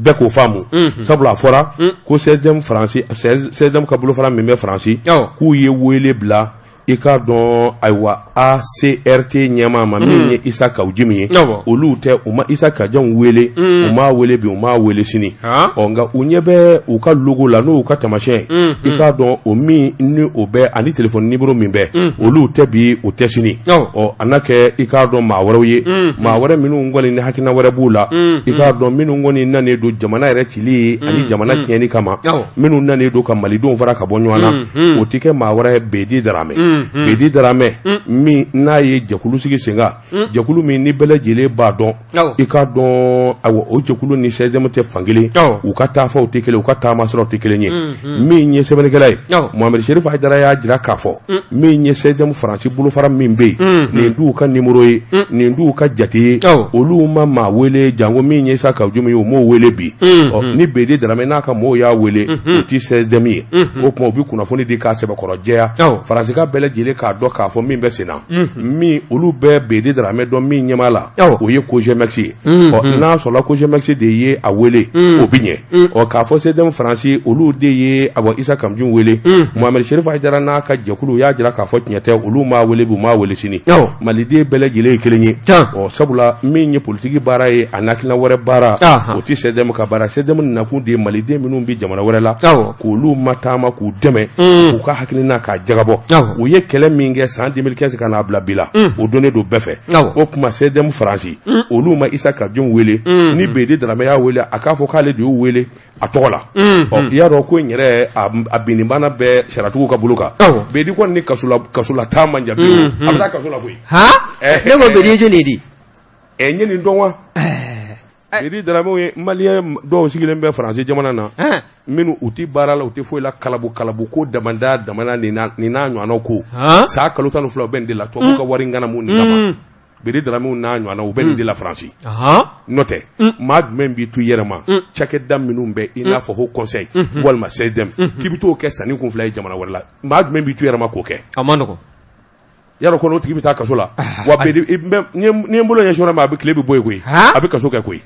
bɛɛ k'o faamu sabula a fɔra ko CSDM Faransi CSDM ka bolofara min bɛ Faransi k'u ye wele bila I k'a dɔn ayiwa ACRT ɲɛmaa ma min ye Isa Kawu Jimi ye, olu tɛ, u ma Isa Kawu wele, u m'a wele bi, u m'a wele sini. Ɔ nka u ɲɛ bɛ u ka logo la, n'o ka taamasiyɛn, i k'a dɔn o min ni o bɛ ani téléphone numéro min bɛ, olu tɛ bi, u tɛ sini. Ɔ a n'a kɛ, i k'a dɔn, maa wɛrɛw ye, maa wɛrɛ minnu kɔni ni hakilina wɛrɛ b'u la, i k'a dɔn, minnu kɔni nanen don jamana yɛrɛ cili ani jamana tiɲɛni kama, minnu nanen don ka malidenw fara ka bɔ ɲɔgɔn na, o tɛ kɛ maa wɛrɛ, Bedi Daramɛ. Bedi Daramɛ min n'a ye jɛkulu sigi sen kan, jɛkulu min ni bɛɛ lajɛlen b'a dɔn, i k'a dɔn, ayiwa, o jɛkulu ni CSDM tɛ fankelen, u ka taafaw tɛ kelen, u ka taamasiraw tɛ kelen ye. Min ye sɛbɛnnikɛla ye, Mohamed Cherif Haidara y'a jira k'a fɔ min ye CSDM Faransi bolofara min bɛ yen, nin t'u ka numéro ye, nin t'u ka jate ye, olu ma maa wele, janko min ye Isa Kawu Jimi ye, u m'o wele bi. Ɔ ni Bedi Daramɛ n'a ka mɔɔw y'a wele, o tɛ CSDM ye. O tuma u bɛ kunnafoni di k'a sɛbɛkɔrɔ jɛya, Faransika bɛɛ lajɛlen k'a dɔn k'a fɔ min bɛ sen na, min olu bɛ Bedi Daramɛ dɔn min ɲɛmaa la, o ye COJEMEX ye. Ɔ n'a sɔrɔla COJEMEX de ye a wele, o bɛ ɲɛ. Ɔ k'a fɔ CSDM Faransi, olu de ye awa Isa Kawu Jimi wele, Mohamed Cherif Haidara n'a ka jɛkulu y'a jira k'a fɔ tiɲɛ tɛ, olu m'a wele bi, u m'a wele sini. Maliden bɛɛ lajɛlen ye kelen ye. Ɔ sabula min ye politiki baara ye, a n'hakilina wɛrɛ baara, o tɛ CSDM ka baara. CSDM nakun de ye maliden minnu bɛ jamana wɛrɛ la, k'olu mataama, k'u dɛmɛ, k'u ka hakilina k'a jagabɔ. U ye kɛlɛ min kɛ san 2015 ka n'a bila bi la, o donnen don bɛɛ fɛ. O tuma CSDM Faransi, olu ma Isa Kawu Jimi wele. Ni Bedi Daramɛ y'a wele, a k'a fɔ k'ale de y'u wele a tɔgɔ la. Ɔ i y'a dɔn ko in yɛrɛ a binnibana bɛ sariyatigiw ka bolo kan. Bedi kɔni ni kasola taa man jan, a bɛ taa kaso la koyi. Ne ko Bedi ye jɔni di? Ɛ n ye nin dɔn wa? Bedi Daramɛw ye maliyɛn dɔw sigilen bɛ Faransi jamana na, minnu u tɛ baara la, u tɛ foyi la, kalabu kalabu ko damada damana nin n'a ɲɔgɔnnaw ko san kalo 12 u bɛ nin de la, tubabuw ka wari ŋanamu nin kama. Bedi Daramɛw n'a ɲɔgɔnna, u bɛ nin de la Faransi. N'o tɛ, maa jumɛn b'i to i yɛrɛ ma cakɛda minnu bɛ i n'a fɔ Haut Conseil walima CSDM, k'i bɛ t'o kɛ sanni kun fila ye jamana wɛrɛ la? Maa jumɛn b'i to i yɛrɛ ma k'o kɛ? A man nɔgɔn. Yarɔ kɔni o tigi bɛ taa kaso la wa. Bedi, ni ye n bolo ɲɛsin yɔrɔ min, a bɛ tile bɛ bɔ yen koyi, a bɛ kaso kɛ koyi.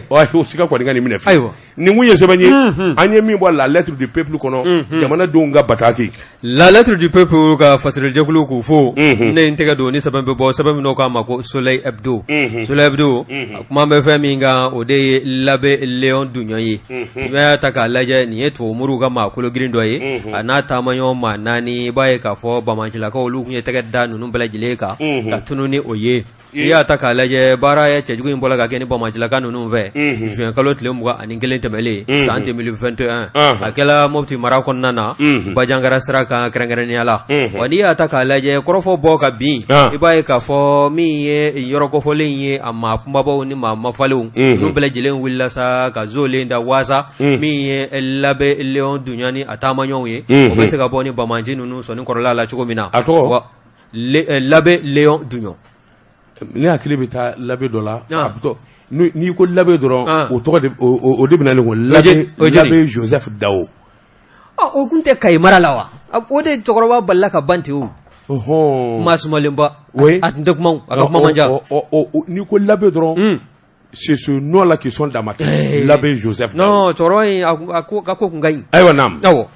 O siga kɔni ka nin minɛ fiyewu. Nin kun ye sɛbɛn ye an ye min bɔ La Lettre du Peuple kɔnɔ, jamanadenw ka bataki. La Lettre du Peuple ka fasirijɛkulu k'u fo. Ne ye n tɛgɛ don ni sɛbɛn bɛ bɔ, sɛbɛn min n'o k'a ma ko Soleil Hebdo. Soleil Hebdo, a kuma bɛ fɛn min kan, o de ye L'abbé Léon Dougnon ye. I b'a ta k'a lajɛ, nin ye tubabumoriw ka maa kologirin dɔ ye, a n'a taamaɲɔgɔn maa naani. I b'a ye k'a fɔ banbaancilakaw, olu tun ye tɛgɛ da ninnu bɛɛ lajɛlen kan ka tunun ni o ye. I y'a ta k'a lajɛ, baara ye cɛjugu in bɔra ka kɛ ni banbaancilaka ninnu fɛ juin kalo tile 21 tɛmɛlen san 2021. A kɛla Mopti mara kɔnɔna na, Bandiagara sira kan kɛrɛnkɛrɛnnenya la. Wa n'i y'a ta k'a lajɛ, kɔrɔfɔ bɔ ka bin, i b'a ye k'a fɔ min ye yɔrɔ kofɔlen ye, a maa kunbabaw ni maa mafalenw, ninnu bɛɛ lajɛlen wulila sa ka zolen da waasa min ye L'abbé Léon Dougnon ni a taamaɲɔgɔnw ye, o bɛ se ka bɔ ni banbaanci ninnu sɔnni kɔrɔla la cogo min na. A tɔgɔ? L'abbé Léon Dougnon. Ne hakili bɛ taa l'abbé dɔ la. A bɛ n'i ko l'abbé dɔrɔn, o tɔgɔ o de bɛ na ne ko l'abbé Joseph Dao. O tun tɛ Kayi mara la wa? O de cɛkɔrɔba balila ka ban ten, o maa sumalenba, a tun tɛ kuma, a ka kuma man ca. N'i ko l'abbé dɔrɔn, c'est ce nom-là qui sonne dans ma tête. L'abbé Joseph. Non, cɛkɔrɔba in a ko ka ko kun ka ɲi. Ayiwa, naam. Awɔ.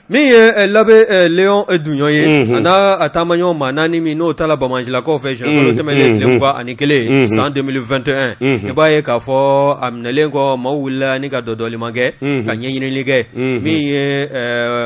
Min ye l'abbé Léon Dougnon ye, a n'a a taamaɲɔgɔn maa naani min n'o taara banbaancilakaw fɛ juin kalo tɛmɛnen tile 21 san 2021, i b'a ye k'a fɔ a minɛlen kɔ, maaw wulila ni ka dɔdɔliman kɛ ka ɲɛɲinili kɛ. Min ye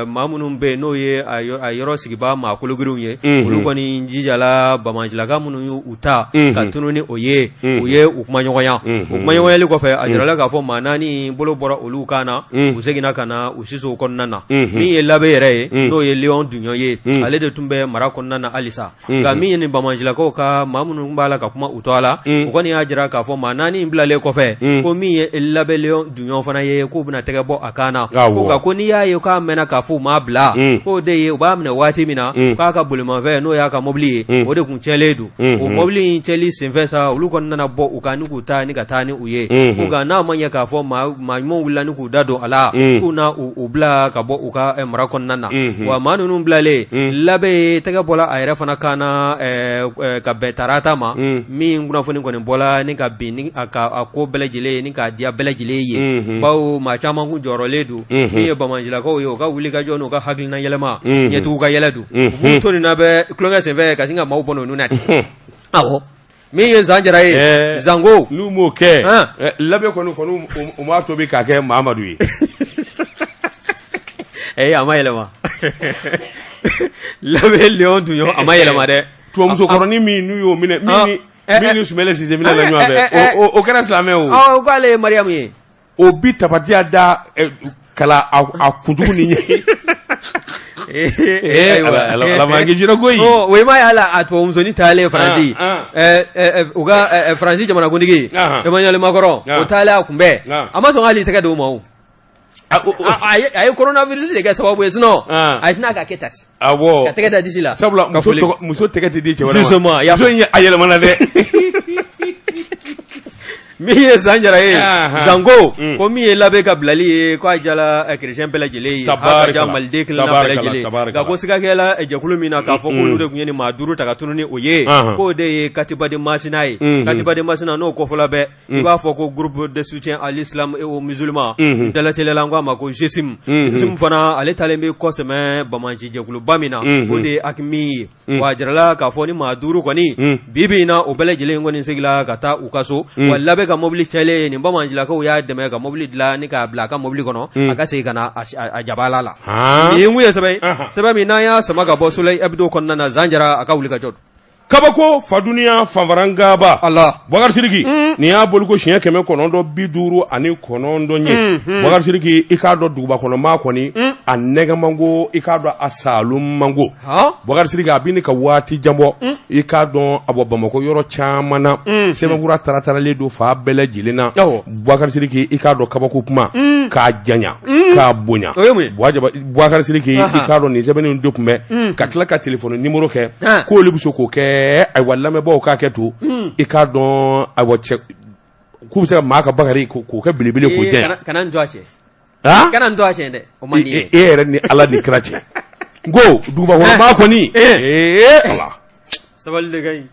maa minnu bɛ yen n'o ye a yɔrɔ sigibaa maa kologirinw ye, olu kɔni jijala banbaancilaka minnu y'u ta ka tunun ni o ye, u ye u kumaɲɔgɔnya. U kumaɲɔgɔnyali kɔfɛ, a jirala k'a fɔ maa naani bolo bɔra olu kan na, u seginna ka na u sisow kɔnɔna na. Min ye l'abbé yɛrɛ ye, n'o ye Léon Dougnon ye, ale de tun bɛ mara kɔnɔna na halisa. Nka min ye nin banbaancilakaw ka maa minnu b'a la ka kuma u tɔgɔ la, u kɔni y'a jira k'a fɔ maa naani in bilalen kɔfɛ, ko min ye l'abbé Léon Dougnon fana ye, k'u bɛna tɛgɛ bɔ a kan na. Ko nka ko n'i y'a ye k'a mɛnna k'a fɔ u m'a bila, k'o de ye u b'a minɛ waati min na, k'a ka bolimafɛn, n'o y'a ka mobili ye, o de tun cɛlen don. O mobili in cɛli senfɛ sa, olu kɔni nana bɔ u kan ni k'u ta ni ka ka taa ni u ye ko nka n'a ma ɲɛ k'a fɔ maa ɲumanw wulila ni k'u da don a la k'u na u bila ka bɔ u ka mara kɔnɔna na wa maa ninnu bilalen Labe tɛgɛ bɔla a yɛrɛ fana kan na ka bɛn tarata ma min kunnafoni kɔni bɔla ni ka bin ni a ka a ko bɛɛ lajɛlen ni k'a diya bɛɛ lajɛlen ye bawo maa caman kun jɔrɔlen don min ye banbaancilakaw ye u ka wulikajɔ n'u ka hakilina yɛlɛma ɲɛtugu ka yɛlɛ don u b'u to nin na bɛ tulonkɛ senfɛ ka sin ka maaw bɔnɛ u na ten awɔ min ye zan jara ye zanko n'u m'o kɛ Labe kɔni u m'a tobi k'a kɛ Mamadu ye ee a ma yɛlɛma Labe Léon Duɲɔ a ma yɛlɛma dɛ tubabusokɔrɔnin min n'u y'o minɛ min ni Sumɛlɛ Sise minɛ la ɲɔgɔn fɛ o kɛra silamɛ o k'ale ye Mariyamu ye o bi tabatiya da kala a kuntugu ni ɲɛ Ala m'an kisira koyi o i ma y'a la a tubabumusonin taalen Faransi u ka Faransi jamanakuntigi Emmanuel Macron o taalen a kunbɛn a ma sɔn hali tɛgɛ d'o ma o a ye coronavirus de kɛ sababu ye sinon a tɛna ka kɛ ta awɔ ka tɛgɛ da disi la sabula muso tɛgɛ tɛ di cɛ wɛrɛ ma muso in a yɛlɛmana dɛ min ye zan jara ye zanko ko min ye Labe ka bilali ye k'a diyala kerecɛn bɛɛ lajɛlen ye a ka diya maliden kelenna bɛɛ lajɛlen nka ko siga kɛla jɛkulu min na k'a fɔ k'olu de tun ye nin maa duuru ta ka tunun ni o ye k'o de ye Katiba de Masina ye Katiba de Masina n'o kɔfɔla bɛɛ i b'a fɔ ko groupe de soutien à l'islam et aux musulmans dalateliya la n ko a ma ko GSIM GSIM fana ale taalen bɛ kɔsɛmɛ banbaanci jɛkuluba min na o de ye AQMI ye wa a jirala k'a fɔ ni maa duuru kɔni bi bi in na o bɛɛ lajɛlen kɔni seginna ka taa u ka so wa Labe ka mobili cɛlen nin banbaancilakaw y'a dɛmɛ ka mobili dilan ni k'a bila a ka mobili kɔnɔ a ka segin ka na a jabala la nin kun ye sɛbɛn ye sɛbɛn min n'an y'a sama ka bɔ Soleil Hebdo kɔnɔna na Zan Jara a ka wuli ka jɔ Kabako faduniya fanfarangaba ala Bakari Sidiki nin y'a boliko siɲɛ 959 ye Bakari Sidiki i k'a dɔn duguba kɔnɔ maa kɔni a nɛgɛ man go i k'a dɔn a saalon man go Bakari Sidiki a bɛ ka waati jan bɔ i k'a dɔn a bɔ Bamakɔ yɔrɔ caman na sɛbɛnfura tarataralen don fan bɛɛ lajɛlen na Bakari Sidiki i k'a dɔn kabako kuma k'a janya k'a bonya Bakari Sidiki i k'a dɔn nin sɛbɛnni de tun bɛ ka tila ka téléphone numéro kɛ k'olu bɛ se k'o kɛ ayiwa lamɛnbaaw k'a kɛ to i k'a dɔn ayiwa cɛ k'u bɛ se ka maa ka bakari k'o kɛ belebele k'o janya kana n to a cɛ kana n to a cɛ dɛ o man di e yɛrɛ ni Ala ni kira cɛ n ko duguba kɔnɔ maa kɔni ee Ala sabali de ka ɲi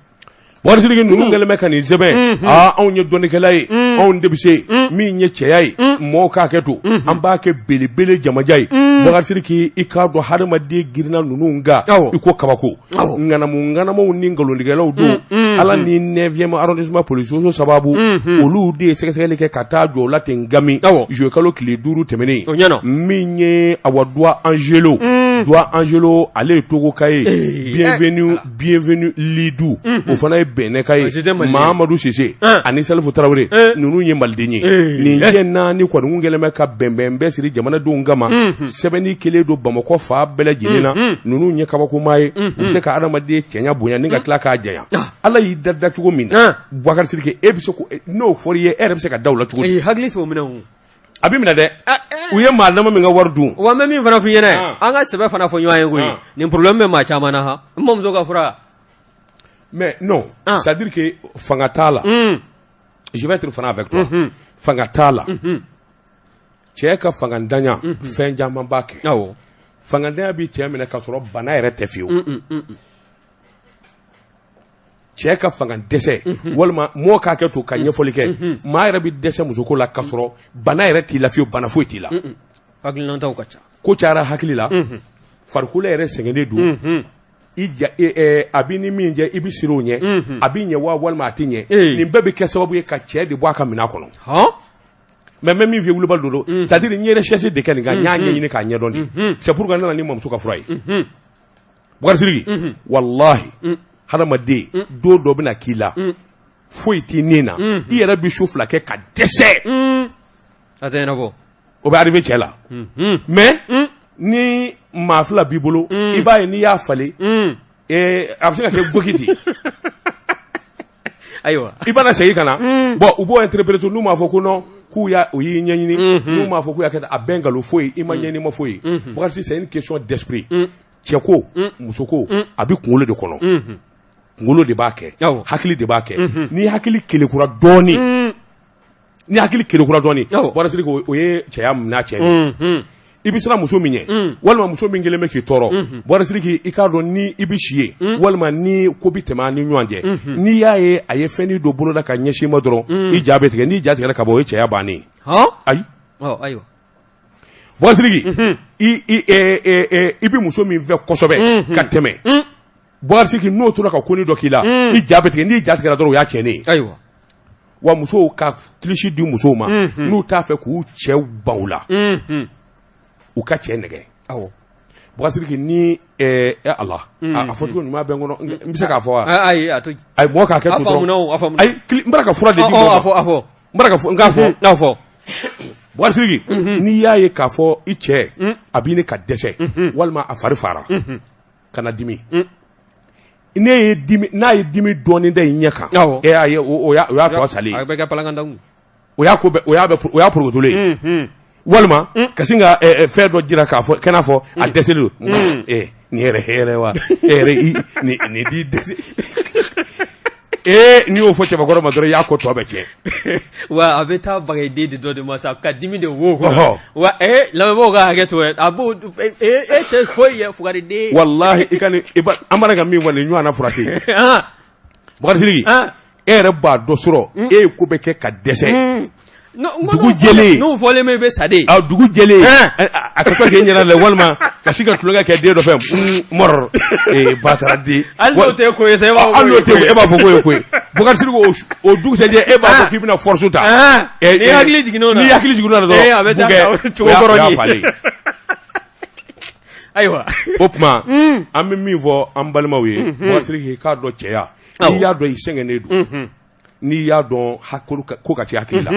Bakari Sidiki ninnu kɛlen bɛ ka nin sɛbɛn aa anw ye dɔnnikɛla ye anw de bɛ se min ye cɛya ye mɔgɔw k'a kɛ to an b'a kɛ belebele jamajan ye Bakari Sidiki i k'a dɔn hadamaden girinna ninnu kan i ko kabako ŋanamu ŋanamaw ni nkalontigɛlaw don Ala ni 9e arrondissement polisiso sababu olu de ye sɛgɛsɛgɛli kɛ ka taa jɔ o la ten gami juillet kalo tile 5 tɛmɛnen min ye awa Duwa Angelo Duwa Angelo ale ye Togoka ye Bienvenu Bienvenu Lidu o fana ye Benɛnka ye Mahamadu Sise ani Salifu Tarawele ninnu ye maliden ye nin cɛ naani kɔni kun kɛlen bɛ ka bɛnbɛn bɛɛ siri jamanadenw kama sɛbɛnni kɛlen don Bamakɔ fan bɛɛ lajɛlen na ninnu ye kabakomaa ye u bɛ se ka adamaden cɛɲa bonya ni ka tila k'a janya Ala y'i da dacogo min na Bubakari Sidiki e bɛ se n'o fɔra i ye e yɛrɛ bɛ se ka da o la cogo di hakili t'o minɛ o a bɛ minɛ dɛ u ye maa dama min ka wari dun wa n bɛ min fana f'i ɲɛna an ka sɛbɛ fana fɔ ɲɔgɔn ye koyi nin problème bɛ maa caman na han n mamuso ka fura mais non c'est à dire que fanga t'a la je vais être franc avec toi fanga t'a la cɛ ka fangantanya fɛn caman b'a kɛ fangantanya bɛ cɛ minɛ k'a sɔrɔ bana yɛrɛ tɛ fiyewu cɛ ka fanga dɛsɛ walima mɔgɔ k'a kɛ to ka ɲɛfɔli kɛ maa yɛrɛ bɛ dɛsɛ musoko la k'a sɔrɔ bana yɛrɛ t'i la fiyewu bana foyi t'i la hakilinataw ka ca ko cayara hakili la farikolo yɛrɛ sɛgɛnnen don i ja a b'i ni min jɛ i bɛ siran o ɲɛ a bɛ ɲɛ wa walima a tɛ ɲɛ nin bɛɛ bɛ kɛ sababu ye ka cɛ de bɔ a ka minɛn kɔnɔ mais n bɛ min f'i ye wulibali don c'est à dire n ye recherche de kɛ nin kan n y'a ɲɛɲini k'a ɲɛdɔn de c'est pourquoi n nana ni mamuso ka fura ye Bukari Sidiki walahi hadamaden don dɔ bɛna k'i la foyi t'i ni na i yɛrɛ bɛ su fila kɛ ka dɛsɛ a tɛ ɲɛnabɔ o bɛ arriver cɛ la mais ni maa fila b'i bolo i b'a ye n'i y'a falen a bɛ se ka kɛ goki ten ayiwa i bɛna segin ka na bon u b'o interpréter n'u m'a fɔ ko non k'u y'a u y'i ɲɛɲini n'u m'a fɔ k'u y'a kɛ a bɛɛ nkalon foyi i ma ɲɛɲini ma foyi Bukari c'est une question d'esprit cɛ ko muso ko a bɛ kunkolo de kɔnɔ kunkolo de b'a kɛ hakili de b'a kɛ n'i hakili kelekura dɔɔnin. Ni hakili kerekura dɔɔnin, Boubacar Sidiki, o ye cɛya minɛ cɛ ye. I bɛ siran muso min ɲɛ, walima muso min kɛlen bɛ k'i tɔɔrɔ, Boubacar Sidiki, i k'a dɔn ni i bɛ si yen, walima ni ko bɛ tɛmɛ ni ɲɔgɔn cɛ, n'i y'a ye a ye fɛn dɔ boloda ka ɲɛsin i ma dɔrɔn, i ja bɛ tigɛ. N'i ja tigɛra ka bɔ, o ye cɛya bannen ye. Ayi, ayiwa. Boubacar Sidiki, i bɛ muso min fɛ kosɛbɛ ka tɛmɛ, Boubacar Sidiki, n'o tora ka ko dɔ k'i la, i ja bɛ tigɛ. N'i ja tigɛra dɔrɔn, o y'a tiɲɛnen ye. Ayiwa. Wa musow ka kilisi di musow ma, n'u t'a fɛ k'u cɛw ban u la, u ka cɛ nɛgɛ. Boubacar Sidiki, ni Ala a fɔcogo ɲuman bɛ n kɔnɔ, n bɛ se k'a fɔ wa? Ayi, a to. Ayi, mɔgɔ k'a kɛ to dɔrɔn. Ayi, n bɔra ka fura de di mɔgɔ ma. A fɔ. N bɔra ka fɔ, n k'a fɔ. A fɔ. Boubacar Sidiki, n'i y'a ye k'a fɔ i cɛ a b'i ni ka dɛsɛ, walima a fari fara, kana dimi. Ne ye dimi, n'a ye dimi dɔɔnin da i ɲɛ kan, e y'a ye, o y'a tɔ salen ye. A bɛ kɛ palankandamu. O y'a ko bɛɛ, o y'a bɛɛ, o y'a porokotolen ye. Walima ka sin ka fɛn dɔ jira k'a fɔ, kɛ n'a fɔ a dɛsɛlen don. Nin yɛrɛ hɛrɛ wa, e yɛrɛ i nin di dɛsɛ. Ee, n'i y'o fɔ cɛbakɔrɔ ma dɔrɔn, i y'a ko tɔ bɛɛ tiɲɛ. Wa a bɛ taa bagayi den di dɔ de ma sa, ka dimi de wo kɔnɔ. Wa ee, lamɛnbaaw ka hakɛ to, a b'o e tɛ foyi ye, fugariden. Walahi, i ka nin, an b'a ka min fɔ nin ɲɔgɔnna fura tɛ yen. Boubacar Sidiki, e yɛrɛ b'a dɔ sɔrɔ, e ye ko bɛɛ kɛ ka dɛsɛ. Dugu jɛlen. N'o fɔlen bɛ, i bɛ sa de. A dugu jɛlen, a ka to k'e ɲɛna la, walima ka sin ka tulonkɛ kɛ den dɔ fɛ, mɔrɔ ee batara den. Hali n'o tɛ ko ye sa, e b'a fɔ. Hali n'o tɛ, e b'a fɔ k'o ye ko ye. Boubacar Sidiki, o dugusɛjɛ, e b'a fɔ k'i bɛna force ta. N'i hakili jiginn'o la. N'i hakili jiginn'o la dɔrɔn. A bɛ taa cogo kɔrɔ ye. Ayiwa. O tuma, an bɛ min fɔ an balimaw ye, Boubacar Sidiki, k'a dɔn cɛya, n'i y'a dɔn i sɛgɛnnen don, n'i y'a dɔn ko ka ca hakili la,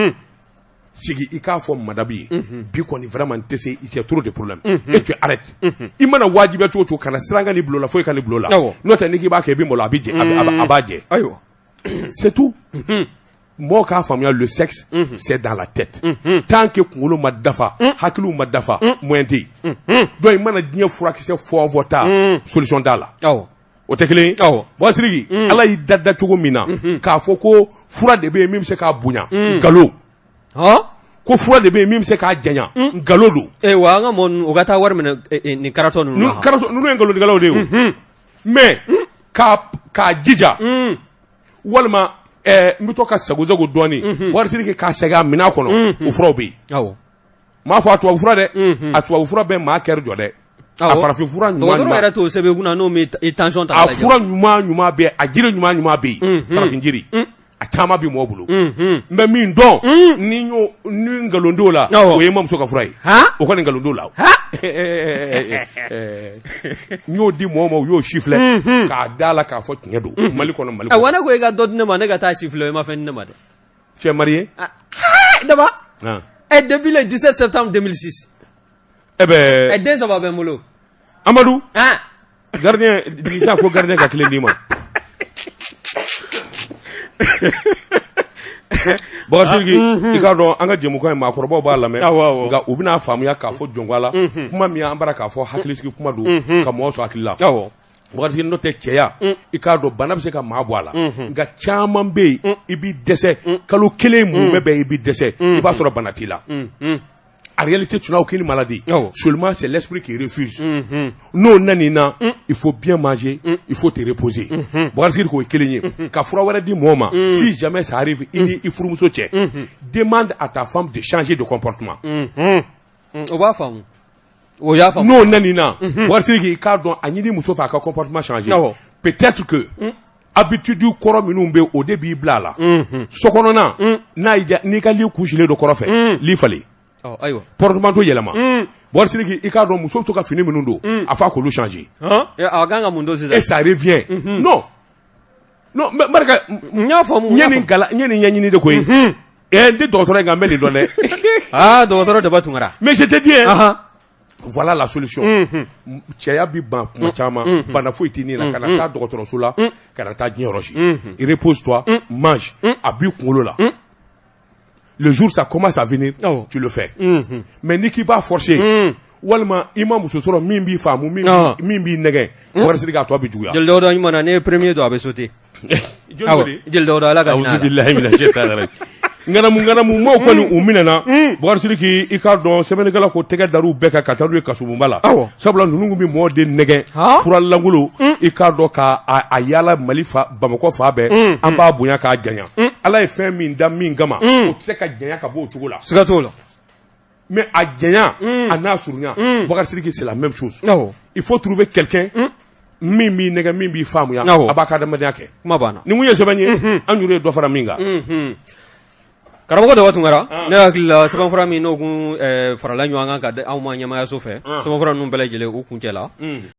sigi i k'a fɔ madame ye, bi kɔni vraiment n tɛ se, j'ai trop de problème, et tu arrêtes. I mana wajibiya cogo cogo, kana siran ka n'i bila o la, foyi ka n'i bila o la. N'o tɛ, n'i k'i b'a kɛ, i bɛ malo, a bɛ jɛ, a b'a jɛ. Ayiwa. C'est tout. Mɔgɔw k'a faamuya, le sexe, c'est dans la tête. Tant que kunkolo ma dafa, hakiliw ma dafa, moyen tɛ yen. Donc i mana diɲɛ furakisɛ fɔ o fɔ ta, solution t'a la. O tɛ kelen ye. Boubacar Sidiki, Ala y'i da da cogo min na, k'a fɔ ko fura de bɛ yen min bɛ se k'a bonya, nkalon. Ko fura de bɛ yen min bɛ se k'a janya, nkalon don. Ee wa, an ka mɔgɔ ninnu, u ka taa wari minɛ nin karatɔ ninnu na. Karatɔ ninnu ye nkalontigɛlaw de ye o. Mais k'a jija, walima n bɛ to ka sago sago dɔɔnin, Boubacar Sidiki, k'a segin a minɛn kɔnɔ, o furaw bɛ yen. N m'a fɔ a tubabu fura dɛ, a tubabu fura bɛ maa kɛrɛ jɔ dɛ. A farafin fura ɲuman. Dɔgɔtɔrɔ yɛrɛ t'o sɛbɛn i kunna n'o m'i tension ta. A fura ɲuman ɲuman bɛ, a jiri ɲuman ɲuman bɛ yen, farafin jiri. A caman bɛ mɔgɔ bolo. N bɛ min dɔn, ni y'o ni nkalon t'o la, o ye n mamuso ka fura ye. O kɔni nkalon t'o la. N y'o di mɔgɔw ma, u y'o siffler k'a da la k'a fɔ tiɲɛ don. Mali kɔnɔ, Mali kɔnɔ. Wa ne ko i ka dɔ di ne ma, ne ka taa siffler, i ma fɛn di ne ma dɛ. Tu es marié? Daba. Depuis le 17 septembre 2006. Eh ben. Den saba bɛ n bolo. Amadu. Gardien, Dilisa ko gardien ka clé d'i ma. Boubacar Sidiki, i k'a dɔn an ka jɛmukan in, maakɔrɔbaw b'a lamɛn, nka u bɛna faamuya k'a fɔ jɔnko la kuma min an bara k'a fɔ, hakilisigi kuma don ka mɔgɔ sɔn hakili la. Boubacar Sidiki, n'o tɛ cɛya, i k'a dɔn bana bɛ se ka maa bɔ a la, nka caman bɛ yen, i b'i dɛsɛ kalo kelen mun bɛɛ, i b'i dɛsɛ, i b'a sɔrɔ bana t'i la. En réalité, tu n'as aucune maladie. Seulement, c'est l'esprit qui refuse. N'o nana na, il faut bien manger, il faut te reposer. Boubacar Sidiki, k'o ye kelen ye. Ka fura wɛrɛ di mɔgɔ ma, si jamais ça arrive i ni i furumuso cɛ, demande à ta femme de changer de comportement. O b'a faamu. O y'a faamu. N'o nana na, Boubacar Sidiki, i k'a dɔn a ɲini muso fɛ a ka comportement changer. Peut-être que habitude kɔrɔ minnu bɛ, o de b'i bila a la. So kɔnɔna, n'a y'i diya, n'i ka lit kusilen don kɔrɔ fɛ, lit falen. Ayiwa. Porte-manteau yɛlɛma. Boubacar Sidiki, i k'a dɔn muso bɛ to ka fini minnu don, a fɔ a k'olu changer. A kan ka mun don sisan? Et ça revient. Non. Non, Barika. N y'a faamu. N ye nin kalan, n ye nin ɲɛɲini de koyi. N tɛ dɔgɔtɔrɔ ye nka n bɛ nin dɔn dɛ. Aa, dɔgɔtɔrɔ Daba Tunkara. Mais je te dis, hein, voilà la solution. Cɛya bi ban kuma caman, bana foyi tɛ nin na, kana taa dɔgɔtɔrɔso la, kana taa diɲɛ yɔrɔ si. Repose-toi, mange, a b'i kunkolo la. Le jour ça commence à venir, tu le fais. Mais n'i k'i b'a forcer, walima i ma muso sɔrɔ min b'i faamu, min b'i nɛgɛ, Boubacar Sidiki, a tɔ bɛ juguya. Jeli Dawuda ɲuman na, ne ye premier don, a bɛ sauter. Joli? Jeli Dawuda, Ala ka hinɛ a la. Awuzu bilahi mina shaitanir rajim. Ŋanamu ŋanamu maaw kɔni u minɛna. Bubakari Sidiki, i k'a dɔn sɛbɛnnikɛla ko tɛgɛ dar'u bɛɛ kan ka taa n'u ye kasobonba la, sabula ninnu tun bɛ mɔɔ de nɛgɛn fura lankolon, i k'a dɔn ka a yaala Mali fa Bamakɔ fan bɛɛ. An b'a bonya k'a janya. Ala ye fɛn min da min kama, o tɛ se ka janya ka bɔ o cogo la. Siga t'o la. Mais a janya a n'a surunya, Bubakari Sidiki, c'est la même chose. Il faut trouver quelqu'un min b'i nɛgɛ, min b'i faamuya, a b'a ka adamadenya kɛ. Kuma banna. Nin kun ye sɛbɛn ye, an yɛrɛ ye dɔ fara min kan. Karamɔgɔ Daba Tunkara, ne hakili la, sɛbɛnfura min n'o kun farala ɲɔgɔn kan ka di anw ma ɲɛmaayaso fɛ, sɛbɛnfura ninnu bɛɛ lajɛlen u kuncɛ la.